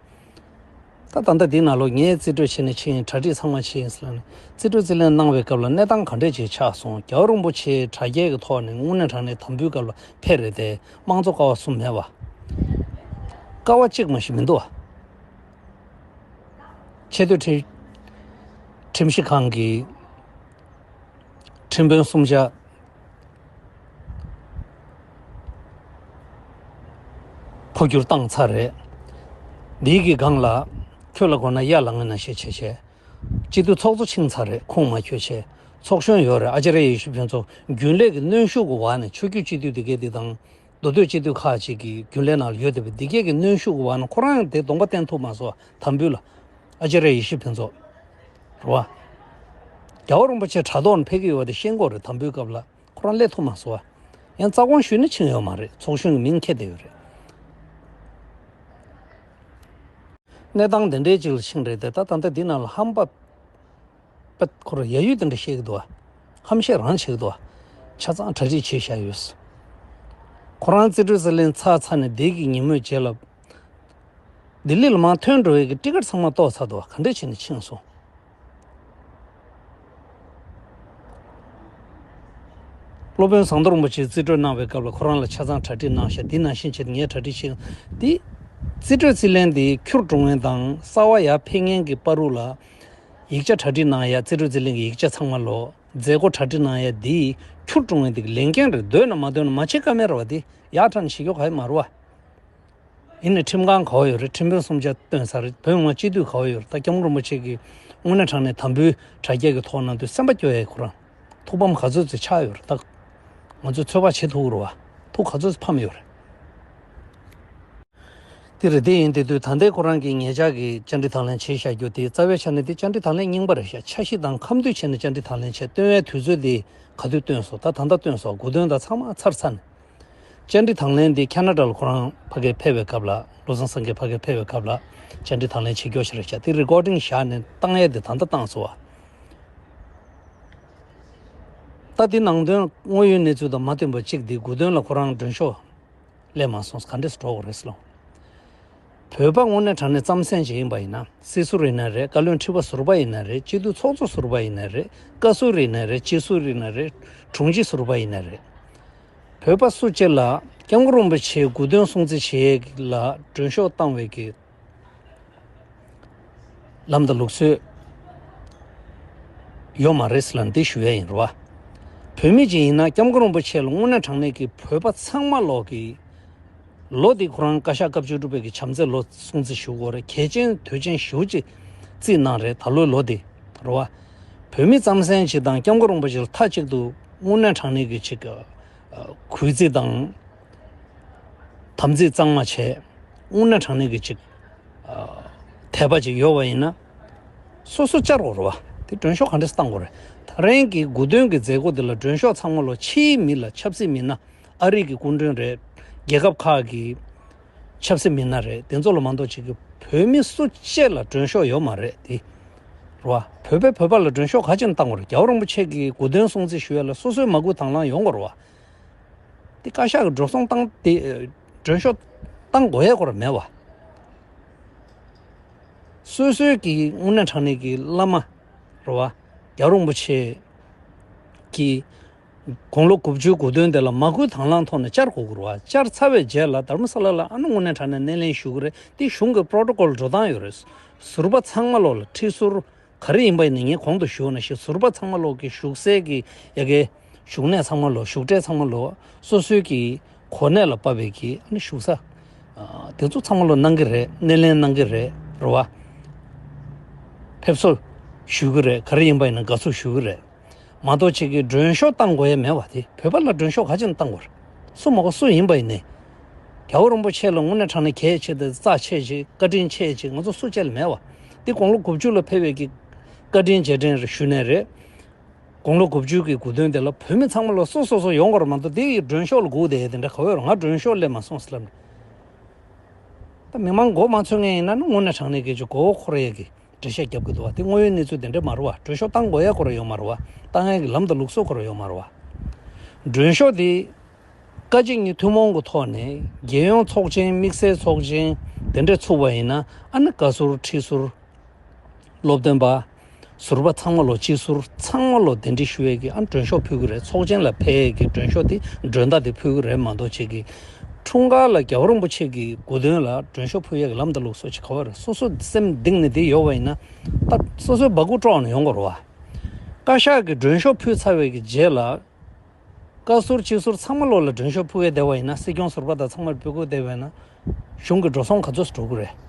ད་ད་ལྟ་འདི་ནང་ལོ་ངས་རྩིས་སྤྲོད་བྱས་ནས་ཕྱིན་ཡིན། གྲ་སྒྲིག་ཚང་མ་བྱས་ཡིན་ཟེར་ལབ་ནས། རྩིས་སྤྲོད་རྩིས་ལེན་གནང་བའི་སྐབས་ལ་གནས་སྟངས་ག་འདྲས་ཅིག་ཆགས་སོང་། རྒྱལ་བ་རིན་པོ་ཆེ་དྲ་རྒྱའི་གི་ཐོག་ནས་དངོས་གནས་དྲང་གནས་དམ་འབུལ་སྐབས་ལ་ཕེབས་རེད་དེ། དམངས་གཙོ་ཀ་བ་གསུམ་མེད་པ། ཀ་བ་གཅིག་མ་ཞིག་མི་འདུག་བ། ཆེས་མཐོའི་ཁྲིམས་ཁྲིམས་ཞིབ་ཁང་གི་ཁྲིམས་དཔོན་གསུམ་ཆ་འཕོ་འགྱུར་བཏང་ཚར་རེད། འདིའི་གི་སྒང་ལ་ཁྱོད་ལ་དགོས་ན་ཡར་ལངས་ནང་བཞིན་བྱས་བྱས། སྤྱི་འཐུས་ཚོགས་གཙོ་ཕྱིན་ཚར་རེད། ཁུངས་མ་འཁྱོལ་བྱས། ཚོགས་གཞོན་ཡོད་རེད། ཨ་ཙརྱ་ཡེ་ཤེས་ཕུན་ཚོགས། རྒྱུན་ལས་ཀྱི་གནོན་ཤུགས་ཀྱི་འོག་ནས་ཆོས་བརྒྱུད་སྤྱི་འཐུས་འདི་གས་འདི་དང་། མདོ་སྟོད་སྤྱི་འཐུས་ཁག་ཅིག་གི་རྒྱུན་ལས་ནང་ལ་ཡོད་བསྡད་པ་འདི་གས་ཀྱི་གནོན་ཤུགས་ཀྱི་འོག་ནས་ཁོ་རང་ཡང་དེ་གདོང་པ་བསྟན་ཐུབ་མ་སོང་བ། དམ་འབུལ་ལ། ཨ་ཙརྱ་ཡེ་ཤེས་ཕུན་ཚོགས། རེད་བ། རྒྱལ་བ་རིན་པོ་ཆེ་དྲ་ཐོག་ནས་ཕེབས་ཀྱི་ཡོད་པ་དེ་ཤེས་དགོས་རེད། དམ་འབུལ་སྐབས་ལ་ཁོ་རང་སླེབས་ཐུབ་མ་སོང་བ། ཡང་རྩ་དགོངས་ཞུས་ནས་ཕྱིན་ཡོད་མ་རེད། ཚོགས་གཞོན་གྱི་མིང་འཁྱེར་བསྡད་ཡོད་རེད། གནས་སྟངས་དེ་འདྲའི་ཅིག་ལ་ཕྱིན་རེད་དེ། ད་ད་ལྟ་འདི་ནང་ལ་ཧམ་པ་པད་ཁོ་རང་ཡ་ཡུལ་དེ་འདྲ་བཤད་ཀྱི་འདུག་བ། ཧམ་བཤད་རང་བྱེད་ཀྱི་འདུག་བ། ཆ་ཚང་གྲ་སྒྲིག་བྱས་བཞག་ཡོད། ཁོ་རང་རྩིས་སྤྲོད་རྩིས་ལེན་ཚར་ཚར་ནས་འདི་གི་ཉིན་མོའི་རྗེས་ལ། ལྡི་ལི་ལ་མར་ཐོན་འགྲོ་བའི་གི་ཊི་ཀེ་ཊི་ཚང་མ་གཏོར་ཚར་འདུག་ག་འདྲ་བྱས་ནས་ཕྱིན་སོང་། སློབ་དཔོན་ཟམ་གདོང་རིན་པོ་ཆེས་རྩིས་སྤྲོད་གནང་བའི་སྐབས་ལ་ཁོ་རང་ལ་ཆ་ཚང་གྲ་སྒྲིག་གནང་ཤག་འདི་ནང་བཞིན་བྱས་ཏེ་ངས་གྲ་སྒྲིག་བྱེད། འདི་རྩིས་སྤྲོད་རྩིས་ལེན་འདི་འཁྱུར་འགྲོ་མཁན་དང་གསར་པ་ཡར་ཕེབས་མཁན་གྱི་བར་དུ་ལ་ཡིག་ཆ་གྲ་སྒྲིག་གནང་ཡ། རྩིས་སྤྲོད་རྩིས་ལེན་གྱི་ཡིག་ཆ་ཚང་མ་ལོ། མཛད་སྒོ་གྲ་སྒྲིག་གནང་ཡ་འདི་འཁྱུར་འགྲོ་མཁན་འདི་གི་ལས་འགན་རེད། འདོད་ན་མ་འདོད་ན་མ་བྱེད་ཀ་མེད་རེད་བ། འདི་ཡར་ཁྲིད་ནས་བྱེད་རྒྱུ་ག་ཡེ་མ་རེད་བ། ཡིན་ནའི་ཁྲིམས་ཁང་ག་པར་ཡོད་རེད། ཁྲིམས་དཔོན་གསུམ་ཆ་བཏོན་ཚར་རེད། བོད་མི་མང་སྤྱི་འཐུས་ག་པར་ཡོད་རེད། ད་སྐྱབས་མགོན་རིན་པོ་ཆེ་གིས་དངོས་གནས་དྲང་གནས་དམ་འབུལ་དྲ་རྒྱ་གི་ཐོག་གནང་དུས་སེམས་པ་སྐྱོ་ཡ། ཁོ་རང་ཐུགས་ཕམ་ག་ཚོད་ཚོད་ཆགས་ཡོད་རེད། ད་ང་ཚོས་ཚོད་དཔག་བྱེད་ཐུབ་ཀྱི་རེད་བ། ཐུགས་ག་ཚོད་ཕམ་ཡོད་རེད། དེ་རེད། དེ་ཡིན་དེ་དུས་ད་ལྟའི་ཁོ་རང་གིས་ཉེ་ཆར་གྱི་བཅར་འདྲི་དང་ལེན་བྱས་བཞག་རྒྱུ་དེ་རྩ་བའི་ཆ་ནས་དེ་བཅར་འདྲི་དང་ལེན་རྙིང་པ་རེད་ཤག་འཆར་གཞི་དང་ཁ་མཐུན་བྱས་ནས་བཅར་འདྲི་དང་ལེན་བྱས། བཏོན་པའི་དུས་ཚོད་དེ་ག་དུས་བཏོན་སོང་། ད་ད་ལྟ་བཏོན་སོང་། དགུ་སྟོན་ད་ཚང་མ་ཚར་ཚར་ནས། བཅར་འདྲི་དང་ལེན་འདི་ཁ་ན་ཌ་ལ་ཁོ་རང་ཕ་གིར་ཕེབས་པའི་སྐབས་ལ། བློ་བཟང་སེང་གེ་ཕ་གིར་ཕེབས་པའི་སྐབས་ལ་བཅར་འདྲི་དང་ལེན་བྱེད་རྒྱུ་ཞིག་རེད་ཤག་དེ་རི་ཀོར་ཌིང་བཞག་ནས་བཏང་ཡས་དེ་ད་ལྟ་བཏང་སོང་བ། ད་འདི་ནང་དོན་དངོས་ཡོད་གནས་ཚུལ་དང་མ་མཐུན་པ་གཅིག་འདི་དགུ་སྟོན་ལ་ཁོ་རང་མགྲོན་ཤོག་སླེབས་མ་སོང་། ག་འདྲས་སུ་འགྲོ་དགོས་རེད་ཟེར་ལོ། བོད་པ་དངོས་གནས་དྲང་གནས་རྩམ་ཟན་ཅིག་ཡིན་པ་ཡིན་ན། སྲིད་ཟུར་ཡིན་ན་རེད། བཀའ་བློན་ཁྲི་པ་ཟུར་པ་ཡིན་ན་རེད། སྤྱི་འཐུས་ཚོགས་གཙོ་ཟུར་པ་ཡིན་ན་རེད། བཀའ་ཟུར་ཡིན་ན་རེད། སྤྱི་ཟུར་ཡིན་ན་རེད། དྲུང་ཆེ་ཟུར་པ་ཡིན་ན་རེད། བོད་པ་སུ་གཅིག་ལ་སྐྱབས་མགོན་རིན་པོ་ཆེའི་དགུ་སྟོན་སྲུང་བརྩི་བྱེད་ཡས་ལ་མགྲོན་ཤོག་བཏང་བའི་གི་ལམ་དང་ལུགས་སྲོལ་ཡོད་མ་རེད་ཟེར་ལ་འདི་ཞུ་ཡས་ཡིན་རེད་བ། བོད་མི་ཅིག་ཡིན་ན་སྐྱབས་མགོན་རིན་པོ་ཆེ་ལ་དངོས་གནས་དྲང་གནས་ཀྱི་བོད་པ་ཚང་མ་ལོག་གི། ལོ་འདི་ཁོ་རང་བཀའ་ཤག་སྐབས་བཅུ་དྲུག་པའི་གི་བྱམས་བརྩེའི་ལོ་སྲུང་བརྩི་ཞུ་དགོས་རེད། གལ་ཆེན་དོན་ཆེན་ཞེ་པོ་ཅིག་བརྩིས་གནང་རེད། ད་ལོའི་ལོ་འདི་རེད་བ། བོད་མི་རྩམ་ཟན་ཅིག་དང་སྐྱབས་མགོན་རིན་པོ་ཆེ་ལ་མཐའ་གཅིག་ཏུ་དངོས་གནས་དྲང་གནས་ཀྱི་ཅིག་གུས་བརྩི་དང་། དམ་ཚིག་གཙང་མ་བྱས། དངོས་གནས་དྲང་གནས་ཀྱི་ཅིག་ཨ། དད་པ་ཅིག་ཡོད་པ་ཡིན་ན། སོ་སོ་བཅར་དགོས་རེད་བ། དེ་མགྲོན་ཤོག་ག་འདྲས་བཏང་དགོས་རེད། ད་རིང་གི་དགུ་སྟོན་གྱི་མཛད་སྒོ་འདི་ལ་མགྲོན་ཤོག་ཚང་མ་ལོ་ཕྱིའི་མི་ལ་ཆབ་སྲིད་མི་སྣ། ཨ་རི་གི་སྐུ་མགྲོན་རེད། རྒྱལ་ཁབ་ཁག་གི་ཆབ་སྲིད་མི་སྣ་རེད། དེ་ཚོ་ལ་མ་གཏོགས་ཅིག་གི་བོད་མི་སུ་གཅིག་ལ་མགྲོན་ཤོག་ཡོད་མ་རེད་དེ། རེད་བ། བོད་པས་བོད་པ་ལ་མགྲོན་ཤོག་ག་ཅིག་བཏང་དགོས་རེད། རྒྱལ་བ་རིན་པོ་ཆེ་གི་དགུ་སྟོན་སྲུང་བརྩི་ཞུ་ཡ་ལ་སོ་སོའི་མ་བསྐུལ་དང་བླངས་ཡོང་དགོས་རེད་བ། དེ་བཀའ་ཤག་གི་འགྲོ་སོང་བཏང་དེ་མགྲོན་ཤོག་བཏང་དགོས་ཡ་སྐོར་མེད་བ། སོ་སོའི་གི་དངོས་གནས་དྲང་གནས་ཀྱི་བླ་མ་རེད་བ། རྒྱལ་བ་རིན་པོ་ཆེ་གི་དགུང་ལོ་དགུ་བཅུའི་དགུ་སྟོན་དེ་ལ་མ་བསྐུལ་དང་བླངས་ཐོག་ནས་བཅར་དགོས་ཀྱི་རེད་བ། བཅར་ཚར་བའི་རྗེས་ལ་དྷ་རམ་ས་ལ་ལ་ཨ་ནི་དངོས་གནས་དྲང་གནས་སྣེ་ལེན་ཞུ་གི་རེད། དེ་གཞུང་གི་པྲོ་ཊོ་ཀོལ་འགྲོ་སྟངས་ཡོད་རེད། ཟུར་པ་ཚང་མ་ལོག་ལ་ཁྲི་ཟུར། ག་རེ་ཡིན་པ་ཡིན་ན་ངས་གོང་དུ་ཞུས་པ་ནང་བཞིན་ཟུར་པ་ཚང་མ་ལོག་གི་བཞུགས་སའི་གི་ཡ་གི་བཞུགས་གནས་ཚང་མ་ལོག་བཞུགས་གྲལ་ཚང་མ་ལོག་སོ་སོའི་གི་གོ་གནས་ལ་དཔག་པའི་གི་ཨ་ནི་བཞུགས་ས། ཨ། དེ་ཚོ་ཚང་མ་ལོག་གནང་གི་རེད། སྣེ་ལེན་གནང་གི་རེད། རེད་བ། ཕེབས་བསུ་ཞུ་གི་རེད། ག་རེ་ཡིན་པ་ཡིན་ན་དགའ་བསུ་ཞུ་གི་རེད། མ་གཏོགས་ཅིག་གི་མགྲོན་ཤོག་བཏང་དགོས་ཡ་མེད་བ། དེ་བོད་པ་ལ་མགྲོན་ཤོག་ག་ཅིག་བཏང་དགོས་རེད། སུ་མ་གོ་སུ་ཡིན་པ་ཡིན་ནའི། རྒྱལ་བ་རིན་པོ་ཆེ་ལ་དངོས་གནས་དྲང་གནས་གལ་ཆེ་དེ་རྩ་ཆེ་ཅིག་བཀའ་དྲིན་ཆེ་ཅིག་ང་ཚོ་སུ་གཅིག་ལ་མེད་བ། འདི་དགུང་ལོ་དགུ་བཅུ་ལ་ཕེབས་པའི་གི་བཀའ་དྲིན་རྗེས་དྲན་རེད་ཞུ་ནས་རེད། དགུང་ལོ་དགུ་བཅུ་གི་དགུ་སྟོན་དེ་ལ་བོད་མི་ཚང་མ་ལ་སོ་སོ་སོ་ཡོང་དགོས་རེད་མ་གཏོགས་དེ་ཡི་མགྲོན་ཤོག་ལ་སྒུག་བསྡད་ཡས་དེ་འདྲ་ག་བ་ཡོད་རེད། ང་མགྲོན་ཤོག་སླེབས་མ་སོང་ཟེར་ལབ་ནས། ད་མི་མང་མགོ་མ་ཚོས་མཁན་ཡིན་ན་ནི་དངོས་གནས་དྲང་གནས་སྐད་ཆ་མགོ་བོ་འཁོར་ཡས་ཀྱི་འགྲེལ་བཤད་རྒྱབ་ཀྱི་འདུག་བ། དེ་དངོས་ཡོད་གནས་ཚུལ་དེ་འདྲ་མ་རེད་བ། མགྲོན་ཤོག་བཏང་དགོས་ཡ་སྐོར་ཡོད་མ་རེད་བ། བཏང་ཡ་གི་ལམ་དང་ལུགས་སྲོལ་སྐོར་ཡོད་མ་རེད་བ། མགྲོན་ཤོག་དེ་བཀའ་སྤྱི་གཉིས་ཐུན་མོང་གི་ཐོག་ནས་རྒྱལ་ཡོངས་ཚོགས་ཆེན་དམིགས་བསལ་ཚོགས་ཆེན་དེ་འདྲ་ཚུགས་པ་ཡིན་ན་ཨ་ནི་བཀའ་ཟུར་ཁྲི་ཟུར་སློབ་སྟོན་པ་ཟུར་པ་ཚང་མ་ལོ་སྤྱི་ཟུར་ཚང་མ་ལོ་གདན་འདྲེན་ཞུ་ཡས་ཀྱི་ཨ་མགྲོན་ཤོག་ཕུལ་གི་རེད། ཚོགས་ཆེན་ལ་ཕེབས་ཡས་ཀྱི་མགྲོན་ཤོག་དེ་མགྲོན་བརྡ་དེ་ཕུལ་གི་རེད་མ་གཏོགས་ཅིག་གི་འཁྲུངས་སྐར་ལ་རྒྱལ་བ་རིན་པོ་ཆེ་གི་དགུང་སྟོན་ལ་མགྲོན་ཤོག་ཕུལ་ཡས་ཀྱི་ལམ་དང་ལུགས་སྲོལ་ཅིག་ག་བ་རེད། སོ་སོ་སེམས་གཏིང་ནས་དེ་ཡོད་པ་ཡིན་ན་ད་སོ་སོའི་སྦ་ཁུག་དཀྲོགས་ནས་ཡོང་དགོས་རེད་བ། བཀའ་ཤག་གི་མགྲོན་ཤོག་ཕུལ་ཚར་བའི་གི་རྗེས་ལ། བཀའ་ཟུར་སྤྱི་ཟུར་ཚང་མ་ལོག་ལ་མགྲོན་ཤོག་ཕུལ་བའི་བསྡད་པ་ཡིན་ན། སྲིད་སྐྱོང་ཟུར་པ་དང་ཚང་མར་ཕུལ་དགོས་བསྡད་པ་ཡིན་ན། གཞུང་གི་འགྲོ་སོང་ག་ཚོད་འགྲོ་གི་རེད།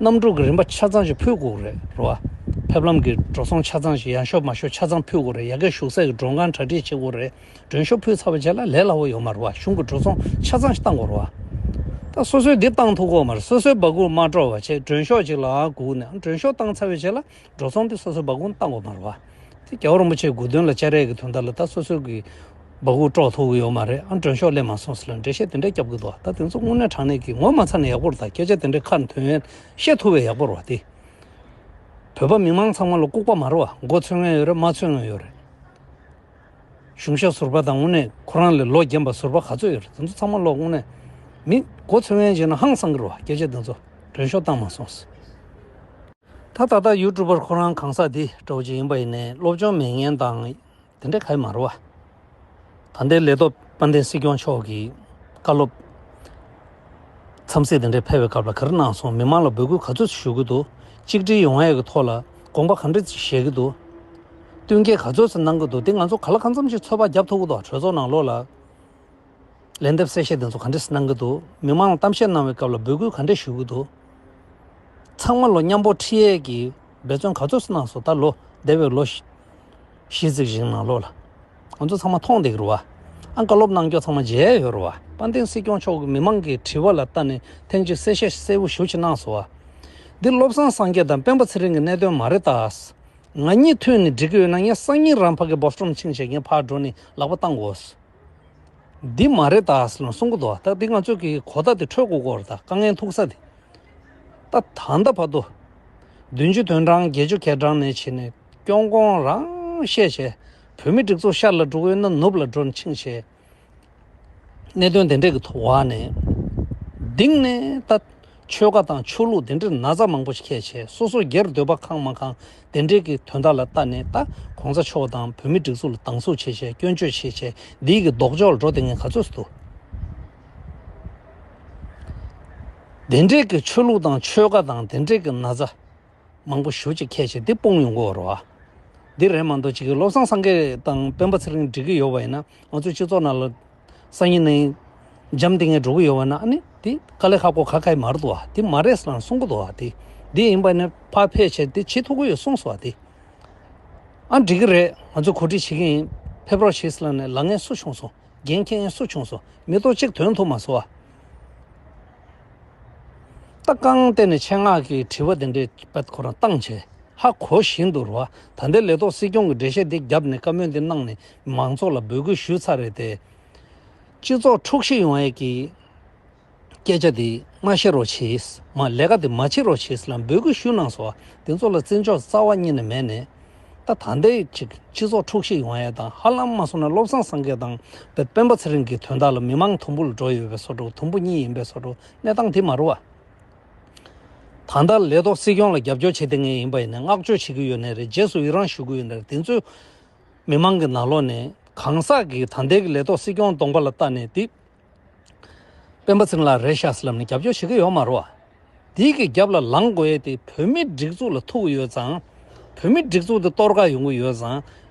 གནམ་གྲུ་གི་རིན་པ་ཆ་ཚང་ཞིག་ཕུལ་དགོས་ཀྱི་རེད། རེད་བ། ཕེབས་ལམ་གྱི་འགྲོ་སོང་ཆ་ཚང་ཞིག་ཡར་ཤོག་མར་ཤོག་ཆ་ཚང་ཕུལ་དགོས་རེད། ཡ་གིར་བཞུགས་སའི་གི་མགྲོན་ཁང་གྲ་སྒྲིག་བྱེད་དགོས་རེད། མགྲོན་ཤོག་ཕུལ་ཚར་བའི་རྗེས་ལ་ལས་སླ་པོ་ཡོད་མ་རེད་བ། གཞུང་གི་འགྲོ་སོང་ཆ་ཚང་ཞིག་བཏང་དགོས་རེད་བ། ད་སོ་སོས་འདི་བཏང་ཐུབ་ཀྱི་ཡོད་མ་རེད། སོ་སོའི་སྦ་ཁུག་མ་དཀྲོགས་པ་བྱས་མགྲོན་ཤོག་ཅིག་ལ་སྒུག་ནས་མགྲོན་ཤོག་བཏང་ཚར་བའི་རྗེས་ལ། འགྲོ་སོང་དེ་སོ་སོའི་སྦ་ཁུག་བཏང་དགོས་མ་རེད་བ། དེ་རྒྱལ་བ་རིན་པོ་ཆེའི་དགུང་སྟོན་ལ་བཅར་ཡས་ཀྱི་དོན་དག་ལ་ད་སོ་སོའི་གི་སྦ་ཁུག་དཀྲོག་ཐུབ་ཀྱི་ཡོད་མ་རེད། ཨ་མགྲོན་ཤོག་སླེབས་མ་སོང་ཟེར་ལ་འགྲེལ་བཤད་དེ་འདྲ་རྒྱབ་ཀྱི་འདུག་ད་དེ་ཚོ་དངོས་གནས་དྲང་གནས་ཀྱི་ངོ་མ་ཚ་ནས་ཡག་པོ་རེད། ད་སྐད་ཆ་དེ་འདྲ་ཁ་ནས་ཐོན་ཡས་བཤད་ཐུབ་པའི་ཡག་པོ་རེད་བ། དེ་བོད་པ་མི་མང་ཚང་མ་ལ་ལྐུགས་པ་མ་རེད་བ། མགོ་ཚོས་མཁན་ཡོད་རེད། མ་ཚོས་མཁན་ཡོད་རེད། གཞུང་ཞབས་ཟུར་པ་དང་དངོས་གནས་ཁོ་རང་ལས་ལོ་རྒན་པ་ཟུར་པ་ག་ཚོད་ཡོད་རེད། དེ་ཚོ་ཚང་མ་ལོ་དངོས་གནས་མི་མགོ་ཚོས་མཁན་བྱས་ན་ཧང་སང་གི་རེད་བ། སྐད་ཆ་དེ་ཚོ། མགྲོན་ཤོག་བཏང་མ་སོང་། ད་ད་ལྟ་ཡུ་ཊུབ་པར་ཁོ་རང་གང་ཟག་འདི་འདྲ་བོ་ཅིག་ཡིན་པ་ཡིན་ནའི་སློབ་སྦྱོང་མེད་མཁན་དང་དེ་འདྲ་ག་ཡི་མ་རེད་བ། ད་ལྟའི་ལས་ཐོག་དཔལ་ལྡན་སྲིད་སྐྱོང་མཆོག་གིས་བཀའ་སློབ་འཚམས་གཟིགས་དེ་འདྲ་ཕེབས་པའི་སྐབས་ལ་ག་རེ་གནང་སོང་། མི་མང་ལ་འབོད་སྐུལ་ག་ཚོད་ཞུ་གི་འདུག་གཅིག་སྒྲིལ་ཡོང་ཡས་ཀྱི་ཐོག་ལ་དགོངས་པ་ག་འདྲ་བཞེས་ཀྱི་འདུག་བསྟུན་མཁས་ག་ཚོད་ཙམ་གནང་གི་འདུག་འདི་ང་ཚོ་ག་ལ་གང་འཚམ་ཞིག་ཚོད་དཔག་བརྒྱབ་ཐུབ་ཀྱི་འདུག་གྲོས་ཚོགས་ནང་ལོགས་ལ། ལན་འདེབས་གསལ་བཤད་དེ་ཚོ་ག་འདྲས་གནང་གི་འདུག་མི་མང་ལ་གཏམ་བཤད་གནང་བའི་སྐབས་ལ་འབོད་སྐུལ་ག་འདྲས་ཞུ་གི་འདུག་ཚང་མ་ལོ་མཉམ་པོ་ཁྲིད་ཡས་ཀྱི་འབད་བརྩོན་ག་ཚོད་གནང་སོང་། ད་ལོ་འདས་པའི་ལོ་བཞི་བཞི་ཙིག་ཞིག་ནང་ལོགས་ལ་ང་ཚོ་ཚང་མ་མཐོང་བསྡད་ཀྱི་རེད་བ། ཨ་བཀའ་སློབ་གནང་རྒྱུ་ཚང་མ་མཇལ་ཡོད་རེད་བ། དཔལ་ལྡན་སྲིད་སྐྱོང་མཆོག་གིས་མི་མང་གི་དྲི་བ་ལ་ལྟ་ནས་ཐེངས་གཅིག་གསལ་བཤད་གསལ་པོ་ཞེ་པོ་ཅིག་གནང་སོང་བ། འདི་བློ་བཟང་སངས་རྒྱས་དང་སྤེན་པ་ཚེ་རིང་གི་གནད་དོན་མ་རེད་ད། ང་གཉིས་ཐུག་ནས་འགྲིག་གི་ཡོད་ན་ངས་སང་ཉིན་རང་ཕ་གི་བོ་སི་ཊོན་ཕྱིན་བྱས་ངས་ཕར་འགྲོ་ནས་ལག་པ་བཏང་དགོས། འདི་མ་རེད་ད་ཟེར་ལ་གསུང་གི་འདུག་ད་འདི་ང་ཚོས་ཀྱི་གོ་བརྡ་དེ་འཕྲོད་དགོས་ཀྱི་རེད། ད་དཀའ་ངལ་ཐུག་ས་དེ། ད་ད་ལྟ་བར་དུ། བདུན་ཅུ་དོན་གྲངས་བརྒྱད་ཅུ་གྱ་གྲངས་ནས་བྱས་ནས་སྐྱོང་ཁོང་རང་བཤད་བྱས། བོད་མི་སྒྲིག་འཛུགས་ཤར་ལ་འགྲོ་གི་ཡོད་ན་ནུབ་ལ་འགྲོ་ཕྱིན་བྱས། གནད་དོན་དེ་འདྲས་ཀྱི་ཐོག་ནས། གཏིང་ནས་ད། ཆོལ་ཁ་དང་ཆོས་ལུགས་དེ་འདྲའི་ན་ཚ་མང་པོ་ཞིག་འཁྱེར་བྱས། སོ་སོ་སྒེར་འདོད་པ་ཁེངས་མ་ཁེངས་དེ་འདྲའི་གི་དོན་དག་ལ་ལྟ་ནས་ད་གོང་ས་མཆོག་དང་བོད་མི་སྒྲིག་འཛུགས་ལ་སྡང་ཟུག་བྱས་བྱས། སྐྱོན་བརྗོད་བྱས་བྱས། འདིའི་གི་ལྡོག་ཕྱོགས་ལ་འགྲོ་བསྡད་མཁན་ག་ཚོད་འདུག་དེ་འདྲའི་གི་ཆོས་ལུགས་དང་ཆོལ་ཁ་དང་དེ་འདྲའི་གི་ན་ཚ་མང་པོ་ཞེ་ཅིག་འཁྱེར་བྱས་འདི་སྤུངས་ཡོང་གི་ཡོད་རེད་བ། འདི་རེད་མ་གཏོགས་ཅིག་གི་བློ་བཟང་སངས་རྒྱས་དང་སྤེན་པ་ཚེ་རིང་འགྲིག་གི་ཡོད་པ་ཡིན་ན་ང་ཚོའི་སྤྱི་ཚོགས་ནང་ལ། སང་ཉིན་ནས་འཇམ་ཐིང་ངེ་འགྲོ་གི་ཡོད་པ་ན་ཨ་ནི་དེ་དཀའ་ལས་ཁག་པོ་ག་གེ་མ་རེད་འདུག་བ། དེ་མ་རེད་ཟེར་ལ་གསུང་གི་འདུག་བ། དེ་དེ་ཡིན་པ་ནི་ཕར་ཕེབས་བྱས་དེ་བྱེད་ཐུབ་ཀྱི་ཡོད་གསུངས་སོང་བ། དེ་ཨ་འགྲིག་གི་རེད། ང་ཚོ་གོ་སྒྲིག་བྱེད་ཀྱི་ཡིན། ཕེབས་རོགས་བྱེད་ཟེར་ལ་ནས་ལབ་མཁན་སུ་བྱུང་སོང་། འགན་འཁྱེར་མཁན་སུ་བྱུང་སོང་། མི་ཐོག་གཅིག་ཐོན་ཐུབ་མ་སོང་བ། ད་རྐང་སྟེང་ནས་ཆེད་མངགས་ཀྱི་དྲི་བ་དེ་འདྲའི་པད་ཁོ་རང་བཏང་བྱས་ཧ་གོ་བཞིན་དུ་རེད་བ། ད་ལྟའི་ལས་ཐོག་སྲིད་སྐྱོང་གི་འགྲེལ་བཤད་དེ་བརྒྱབ་ནས་བཀའ་མོལ་འདི་གནང་ནས་མང་ཚོགས་ལ་འབོད་སྐུལ་ཞུས་ཚར་རེད་དེ། སྤྱི་ཚོགས་འཁྲུག་གཞི་ཡོང་ཡས་ཀྱི་སྐད་ཆ་དེ་མ་བཤད་རོགས་བྱེད། མ་ལས་ཀ་དེ་མ་བྱེད་རོགས་བྱེད་ཟེར་ལ་འབོད་སྐུལ་ཞུས་གནང་སོང་བ། དེ་ཚོ་ལ་བརྩི་འཇོག་རྩ་བ་ཉིད་ནས་མེད་ནས། ད་ད་ལྟའི་ཅིག་སྤྱི་ཚོགས་འཁྲུག་གཞི་ཡོང་ཡས་དང་ཧ་ལམ་མ་སོང་ན་བློ་བཟང་སངས་རྒྱས་དང་སྤེན་པ་ཚེ་རིང་གི་དོན་དག་ལ་མི་མང་དུམ་བུ་ལ་འགྲོ་ཡོད་པའི་བཟོ་འདྲ། དུམ་བུ་གཉིས་ཡིན་པའི་བཟོ་འདྲ། གནས་སྟངས་དེ་མ་རེད་བ། ད་ལྟ་ལས་ཐོག་སྲིད་སྐྱོང་ལ་རྒྱབ་སྐྱོར་བྱེད་བསྡད་མཁན་ཡིན་པ་ཡིན་ན་བསྔགས་བརྗོད་བྱེད་ཀྱི་ཡོད་ནའི་རེད། རྗེས་སུ་ཡི་རང་ཞུ་གི་ཡོད་ནའི་རེད། དེ་ཚོས་མི་མང་གི་ནང་ལོགས་ནས་གང་ཟག་གིས་ད་ལྟའི་གི་ལས་ཐོག་སྲིད་སྐྱོང་གདོང་པ་ལ་ལྟ་ནས་དེ་སྤེན་པ་ཚེ་རིང་ལགས་རེད་ཤག་ཟེར་ལབ་ནས་རྒྱབ་སྐྱོར་བྱེད་ཀྱི་ཡོད་མ་རེད་བ། དེའི་གི་རྒྱབ་ལ་ལངས་དགོས་ཡས་དེ་བོད་མི་སྒྲིག་འཛུགས་ལ་ཐུག་ཡོད་ཙང་། བོད་མི་སྒྲིག་འཛུགས་དེ་གཏོར་བརླག་ཡོང་གི་ཡོད་ཙང་།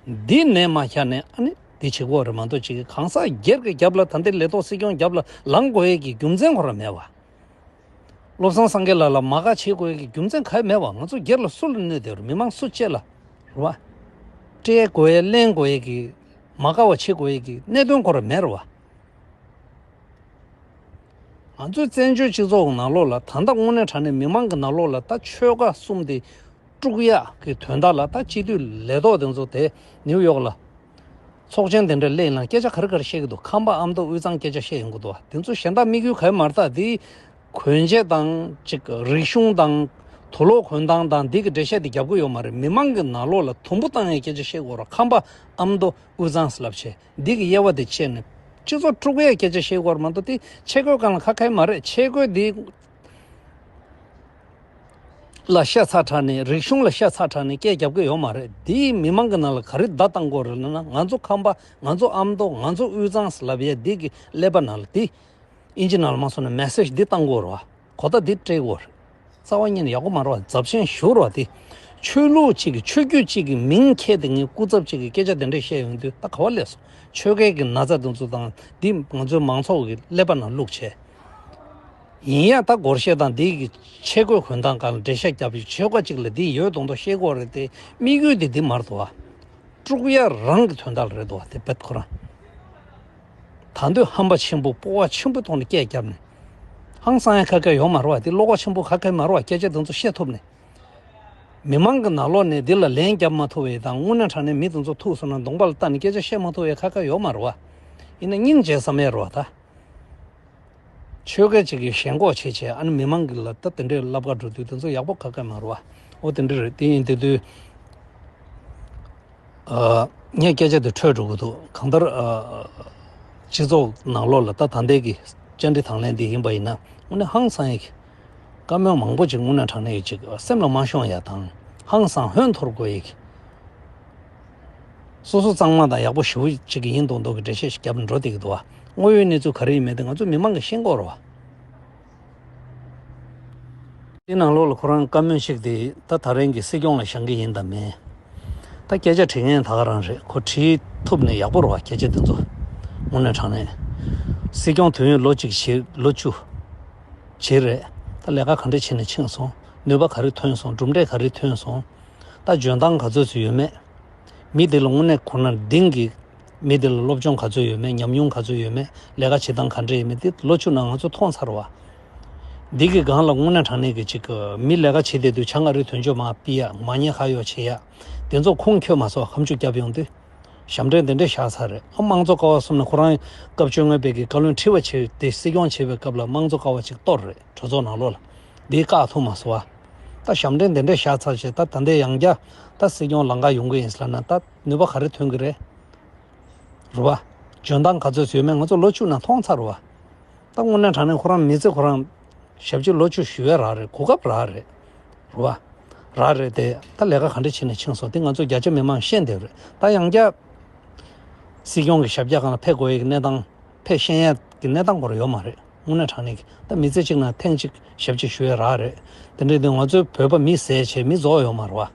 འདི་ནས་མར་བཞག་ནས་ཨ་ནི་འདི་བྱེད་དགོས་རེད་མ་གཏོགས་ཅིག་གི་གང་ཟག་སྒེར་གྱི་རྒྱབ་ལ་ད་ལྟའི་ལས་ཐོག་སྲིད་སྐྱོང་རྒྱབ་ལ་ལངས་དགོས་ཡས་ཀྱི་རྒྱུ་མཚན་ཁོ་རང་མེད་བ། བློ་བཟང་སངས་རྒྱས་ལགས་ལ་མ་དགའ་བྱེད་དགོས་ཡས་ཀྱི་རྒྱུ་མཚན་ག་ཡང་མེད་བ། ང་ཚོ་སྒེར་ལ་སུ་ལ་གནོད་བསྡད་རུང་མི་མང་སུ་གཅིག་ལ་རེད་བ། སྤྲད་དགོས་ཡས་ལེན་དགོས་ཡས་ཀྱི་མ་དགའ་བ་བྱེད་དགོས་ཡས་ཀྱི་གནད་དོན་ཁོ་རང་མེད་རེད་བ། ང་ཚོའི་བཙན་བྱོལ་སྤྱི་ཚོགས་ཀྱི་ནང་ལོགས་ལ་ད་ལྟ་དངོས་གནས་དྲང་གནས་མི་མང་གི་ནང་ལོགས་ལ་ད་ཆོལ་ཁ་གསུམ་དེ་དཀྲུག་ཡག་གི་དོན་དག་ལ་ད་སྤྱི་འཐུས་ལས་ཐོག་དེ་ཚོ་དེ་ནིའུ་ཡོག་ལ་ཚོགས་ཆེན་དེ་འདྲ་སླེབས་ཡིན་ན་སྐད་ཆ་ག་རེ་ག་རེ་བཤད་ཀྱི་འདུག་ཁམས་པ་ཨ་མདོ་དབུས་གཙང་སྐད་ཆ་བཤད་ཡོང་གི་འདུག་དེ་ཚོ་གཞན་དག་དམིགས་ཡུལ་ག་ཡང་མ་རེད། ད་དེ་གོན་ཆས་དང་ཅིག་རིག་གཞུང་དང་དུག་ལོག་གོན་སྟངས་དང་འདི་གི་འགྲེལ་བཤད་དེ་རྒྱབ་ཀྱི་ཡོད་མ་རེད། མི་མང་གི་ནང་ལོགས་ལ་དུམ་བུ་བཏང་ཡའི་སྐད་ཆ་བཤད་དགོས་རེད། ཁམས་པ་ཨ་མདོ་དབུས་གཙང་ཟེར་ལབ་བྱས། འདི་གི་དབྱེ་བ་དེ་ཕྱེ་ནས་སྤྱི་ཚོགས་དཀྲུག་ཡས་སྐད་ཆ་བཤད་དགོས་རེད་མ་གཏོགས་དེ་ཆས་གོས་སྒང་ལ་ཁག་ཁག་མ་རེད། ཆས་གོས་འདི་ལ་ཤ་ཚ་དྲགས་ནས་རིག་གཞུང་ལ་ཤ་ཚ་དྲགས་ནས་སྐད་རྒྱབ་ཀྱི་ཡོད་མ་རེད། འདིས་མི་མང་གི་ནང་ལ་ག་རེ་བརྡ་བཏང་དགོས་རེད་ལབ་ན་ང་ཚོ་ཁམས་པ་ང་ཚོ་ཨ་མདོ་ང་ཚོ་དབུས་གཙང་ཟེར་ལབ་ཡས་འདི་གི་ཀླད་པ་ནང་ལ་འདི་ཨིན་ཇི་ནང་ལ་མ་སོང་ན་མེ་སེ་ཇི་འདི་བཏང་དགོས་རེད་བ། གོ་བརྡ་འདི་སྤྲད་དགོས་རེད། རྩ་བ་ཉིད་ནས་ཡག་པོ་མ་རེད་བ། རྫབ་ཆེན་ཞུ་རོགས་དེ། ཆོས་ལུགས་གཅིག་གི་ཆོས་བརྒྱུད་གཅིག་གི་མིང་འཁྱེར་དེ་ངའི་སྐུ་ཚབ་གཅིག་གི་སྐད་ཆ་དེ་འདྲས་བཤད་ཡོང་དུས་ད་ག་བ་སླེབས་སོང་། ཆོལ་ཁའི་གི་ན་ཚ་དེ་ཚོ་དང་འདི་ང་ཚོའི་མང་ཚོགས་ཀྱི་ཀླད་པ་ནང་བླུགས་བྱས། ཡིན་ཡང་ད་སྒོར་གཞས་དང་འདི་གི་ཆས་གོས་གོན་སྟངས་སྒང་ལ་འགྲེལ་བཤད་རྒྱབ་ཡོད། ཆོལ་ཁ་གཅིག་ལ་འདི་ཡོད་མདོག་མདོག་བཤད་དགོས་རེད་དེ། དམིགས་ཡུལ་དེ་འདི་མ་རེད་དོ། དཀྲུག་ཡ་རང་གི་དོན་དག་ལ་རེད་དོ། དེ་བེད་ཁོ་རང་། ད་འདོད་ཧམ་པ་ཆེན་པོ་སྤོབས་པ་ཆེན་པོའི་ཐོག་ནས་སྐད་བརྒྱབ་ནས། ཧང་སང་ཡ་ཁ་ཁ་ཡོད་མ་རེད་བ། དེ་བློ་ཁོག་ཆེན་པོ་ཁ་ཁ་མ་རེད་བ། སྐད་ཆ་དེ་ཚོ་བཤད་ཐུབ་ནས། མི་མང་གི་ནང་ལོགས་ནས་འདི་ལ་ལན་རྒྱབ་མ་ཐུབ་པའི་དང་། དངོས་གནས་དྲང་གནས་མི་དེ་ཚོ་ཐུག་སོང་ན་གདོང་པ་ལ་ལྟ་ནས་སྐད་ཆ་བཤད་མ་ཐུབ་པའི་ཁ་ཁ་ཡོད་མ་རེད་བ། ཡིན་ན་སྙིང་རྗེ་བསམ་ཡ་རེད་བ་ད། ཆོལ་ཁ་གཅིག་གིས་ཞེན་ཁོག་བྱེད་བྱས་ཨ་ནི་མི་མང་གི་ལ་ད་དེ་འདྲའི་ལབ་ཁ་འགྲོ་དུས་དེ་ཚོ་ཡག་པོ་ཁ་ཁ་མ་རེད་བ། འོ་དེ་འདྲ་རེད། དེ་ཡིན་དེ་དུས། ཨ། ངས་སྐད་ཆ་དེ་འཕྲོད་འགྲོ་གི་འདུག་གང་ལྟར། ཨ། སྤྱི་ཚོགས་ནང་ལོགས་ལ་ད་ད་ལྟའི་གི་བཅར་འདྲི་དང་ལེན་འདི་ཡིན་པ་ཡིན་ན་དངོས་གནས་ཧང་སང་ཡ་གི་ བཀའ་མོལ་མང་པོ་ཅིག་དངོས་གནས་དྲང་གནས་ཀྱི་ཅིག་སེམས་ལ་མ་ཤོང་ཡ་དང་། ཧང་སང་ཧོན་འཐོར་དགོས་ཡིག་སོ་སོ་གཙང་མ་དང་ཡག་པོ་ཞེ་པོ་ཅིག་ཡིན་མདོག་མདོག་གི་འགྲེལ་བཤད་ཞིག་བརྒྱབ་ནས་འགྲོ་བསྡད་ཀྱི་འདུག་བ། དངོས་ཡོད་གནས་ཚུལ་ག་རེ་ཡིན་མིན་དེ་ང་ཚོ་མི་མང་གིས་ཤེས་དགོས་རེད་བ། དེ་ནང་ལོགས་ལ་ཁོ་རང་བཀའ་མོལ་ཞིག་དེ་ད་ད་རིང་གི་སྲིད་སྐྱོང་ལ་བཞེངས་ཀྱི་ཡིན་དམ་མིན། ད་སྐད་ཆ་དྲི་མཁན་ད་ག་རང་རེད། ཁོ་དྲི་ཐུབ་ནས་ཡག་པོ་རེད་བ། སྐད་ཆ་དེ་ཚོ་དངོས་གནས་དྲང་གནས། སྲིད་སྐྱོང་དུས་ཡུན་ལོ་གཅིག་བྱེད་ལོ་བཅུ་བྱེད་རེད། ད་ལས་ཀ་ག་འདྲ་བྱས་ནས་ཕྱིན་སོང་། ནུས་པ་ག་རེ་ཐོན་སོང་། གྲུབ་འབྲས་ག་རེ་ཐོན་སོང་། ད་འཇོན་ཐང་ག་ཚོད་ཚོད་ཡོད་མེད། མི་དེ་ལ་དངོས་གནས་ཁོ་ན་གཏིང་གི་མི་དེ་ལ་སློབ་སྦྱོང་ག་ཚོད་ཡོད་མེད། ཉམས་མྱོང་ག་ཚོད་ཡོད་མེད། ལས་ཀ་བྱེད་སྟངས་ག་འདྲ་ཡོད་མེད། དེ་ལོ་བཅུ་ནང་ང་ཚོ་མཐོང་ཚར་བ། འདི་གི་སྒང་ལ་དངོས་གནས་དྲང་གནས་ཀྱི་ཅིག་མི་ལས་ཀ་བྱེད་བསྡད་དུས་བྱ་ང་རི་དོན་གཅོད་མ་ཕུད་ཡ། མ་ཉེས་ཁ་གཡོག་བྱེད་ཡ། དེ་ཚོ་ཁུངས་འཁྱོལ་མ་སོང་། ཁ་མཆུ་བརྒྱབ་ཡོང་དུས། ཞབས་འདྲེན་དེ་འདྲས་བཞག་ཚར་རེད། ཨ་དམངས་གཙོ་ཀ་བ་གསུམ་ནས་ཁོ་རང་སྐབས་བཅོ་ལྔ་པའི་གི་བཀའ་བློན་ཁྲི་པ་བྱས་ཏེ་སྲིད་སྐྱོང་བྱེད་པའི་སྐབས་ལ་དམངས་གཙོ་ཀ་བ་ཅིག་གཏོར་རེད། གྲོས་ཚོགས་ནང་ལོགས་ལ། འདི་བཀག་ཐུབ་མ་སོང་བ། ད་ཞབས་འདྲེན་དེ་འདྲས་བཞག་ཚར་བྱས། ད་ད་ལྟའི་ཡང་བསྐྱར་ད་སྲིད་སྐྱོང་ལམ་ཁ་ཡོང་གི་ཡིན་ཟེར་ལབ་ན་ད་ནུས་པ་ག་རེ་ཐོན་གི་རེད། རེད་བ། འཇོན་ཐང་ག་ཚོད་ཚོད་ཡོད་མེད་ང་ཚོ་ལོ་བཅུ་ནང་མཐོང་ཚར་བ། ད་དངོས་གནས་དྲང་གནས་ཁོ་རང་མི་ཚེ་ཁོ་རང་ཞབས་ཕྱི་ལོ་བཅུ་ཞུ་བའི་རག་རེད། གོ་སྐབས་རག་རེད། རེད་བ། རག་རེད་དེ། ད་ལས་ཀ་ག་འདྲ་བྱས་ནས་ཕྱིན་སོང་དེ་ང་ཚོ་རྒྱ་ཆེ་མི་མང་ཤེས་བསྡད་རེད། ད་ཡང་བསྐྱར་སྲིད་སྐྱོང་གི་ཞབས་བཀྱག་སྒང་ལ་ཕེབས་དགོས་ཡག་གི་གནས་སྟངས། ཕེབས་ཤེས་ཡག་གི་གནས་སྟངས་སྐོར་ཡོད་མ་རེད། དངོས་གནས་དྲང་གནས་ཀྱི་ད་མི་ཚེ་གཅིག་ནང་ཐེངས་གཅིག་ཞབས་ཕྱི་ཞུ་ཡས་རག་རེད། དེ་འདྲ་དུས་ང་ཚོའི་བོད་པ་མི་ཟས་བྱས་མི་རྫོགས་ཡོད་མ་རེད་བ།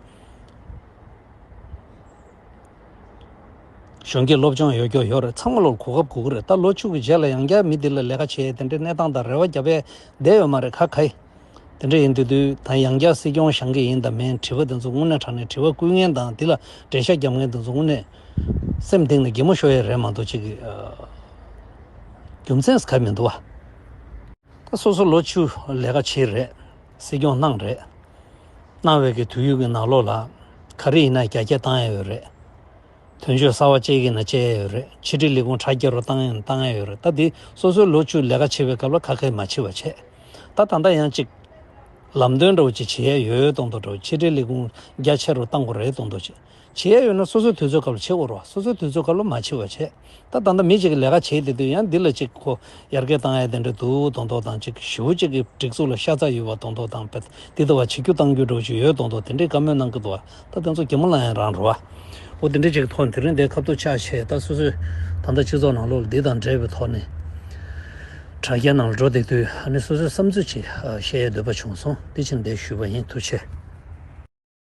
གཞོན་སྐྱེས་སློབ་སྦྱོང་ཡོད་རྒྱུ་ཡོད་རེད། ཚང་མ་ལོར་གོ་སྐབས་དགོས་ཀྱི་རེད། ད་ལོ་བཅུ་གི་རྗེས་ལ་ཡང་བསྐྱར་མི་འདི་ལ་ལས་ཀ་བྱེད་ཡས་དེ་འདྲའི་གནས་སྟངས་དང་རེ་བ་རྒྱབ་ཡས་བསྡད་ཡོད་མ་རེད། ཁ་ཁ་ཡི། དེ་འདྲ་ཡིན་དུས་དུས་ད་ཡང་བསྐྱར་སྲིད་སྐྱོང་བཞེངས་ཀྱི་ཡིན་དང་མིན་དྲི་བ་དེ་ཚོ་དངོས་གནས་དྲང་གནས་དྲི་བ་བསྐུལ་མཁན་དང་འདི་ལ་འགྲེལ་བཤད་རྒྱབ་མཁན་དེ་ཚོ་དངོས་གནས་སེམས་གཏིང་ནས་གད་མོ་ཤོར་ཡས་རེད་མ་གཏོགས་ཅིག་གི་ཨ། རྒྱུ་མཚན་གང་མི་འདུག་བ། ད་སོ་སོ་ལོ་བཅུ་ལས་ཀ་བྱས་རེད། སྲིད་སྐྱོང་གནང་རེད། གནང་བའི་གི་དུས་ཡུན་གྱི་ནང་ལོགས་ལ་ག་རེ་ཡིན་ན་རྒྱ་སྐྱེད་བཏང་ཡ་ཡོད་རེད། དོན་གཅོད་གསར་པ་བཅས་ཀྱི་ན་བཅས་ཡོད་རེད། ཕྱི་དྲིལ་ལས་ཁུངས་དྲ་རྒྱ་རུ་བཏང་ཡང་བཏང་ཡ་ཡོད་རེད། ད་འདི་སོ་སོའི་ལོ་བཅུ་ལས་ཀ་བྱེད་པའི་སྐབས་ལ་ཁ་ཁ་མ་བྱེད་པ་བྱས། ད་ད་ལྟ་ཡང་ཅིག་ལམ་སྟོན་འདྲ་བོ་ཅིག་བྱེད་ཡ་ཡོད་མདོག་མདོག་འདྲ་བོ། ཕྱི་དྲིལ་ལས་ཁུངས་རྒྱ་ཆེ་རུ་བཏང་དགོས་རེད་མདོག་མདོག་ཅིག་བྱེད་ཡ་ཡོད་ན་སོ་སོའི་དུས་ཚོད་སྐབས་ལ་བྱེད་དགོས་རེད་བ། སོ་སོའི་དུས་ཚོད་སྐབས་ལ་མ་བྱེད་པ་བྱས། ད་ད་ལྟ་མི་གཅིག་གིས་ལས་ཀ་བྱེད་བསྡད་དུས་ཡང་འདི་ལ་ཅིག་ཁོ་ཡར་རྒྱས་བཏང་ཡ་དེ་འདྲ་འདུག་མདོག་མདོག་དང་། ཅིག་ཞེ་པོ་ཅིག་གི་སྒྲིག་འཛུགས་ལ་ཤ་ཚ་ཡོད་པ་མདོག་མདོག་དང་། དཔེ་འདི་ལྟ་བ་བྱེད་རྒྱུ་བཏང་རྒྱུ་འདྲ་བོ་ཅིག་ཡོད་མདོག་མདོག་དེ་འདྲའི་བཀའ་མོལ་གནང་གི་འདུག་བ། ད་དེ་ཚོ་གད་མོ་ལངས་ཡ་རང་རེད་བ། འོ་དེ་འདྲ་ཅིག་ཐོག་དེ་རིང་འདིར་ཁ་ཐུག་ཆགས་བྱས། ད་སོ་སོས་ད་ལྟ་སྤྱི་ཚོགས་ནང་ལོགས་ལ་འདི་དང་འབྲེལ་བའི་ཐོག་ནས་དྲ་རྒྱ་ནང་ལ་འགྲོ་བསྡད་དུས་ཨ་ནི་སོ་སོའི་བསམ་ཚུལ་ཅིག་བཤད་ཡའི་འདོད་པ་བྱུང་སོང་། དེ་ཕྱིར་འདིར་ཞུས་པ་ཡིན། ཐུགས་རྗེ་ཆེ།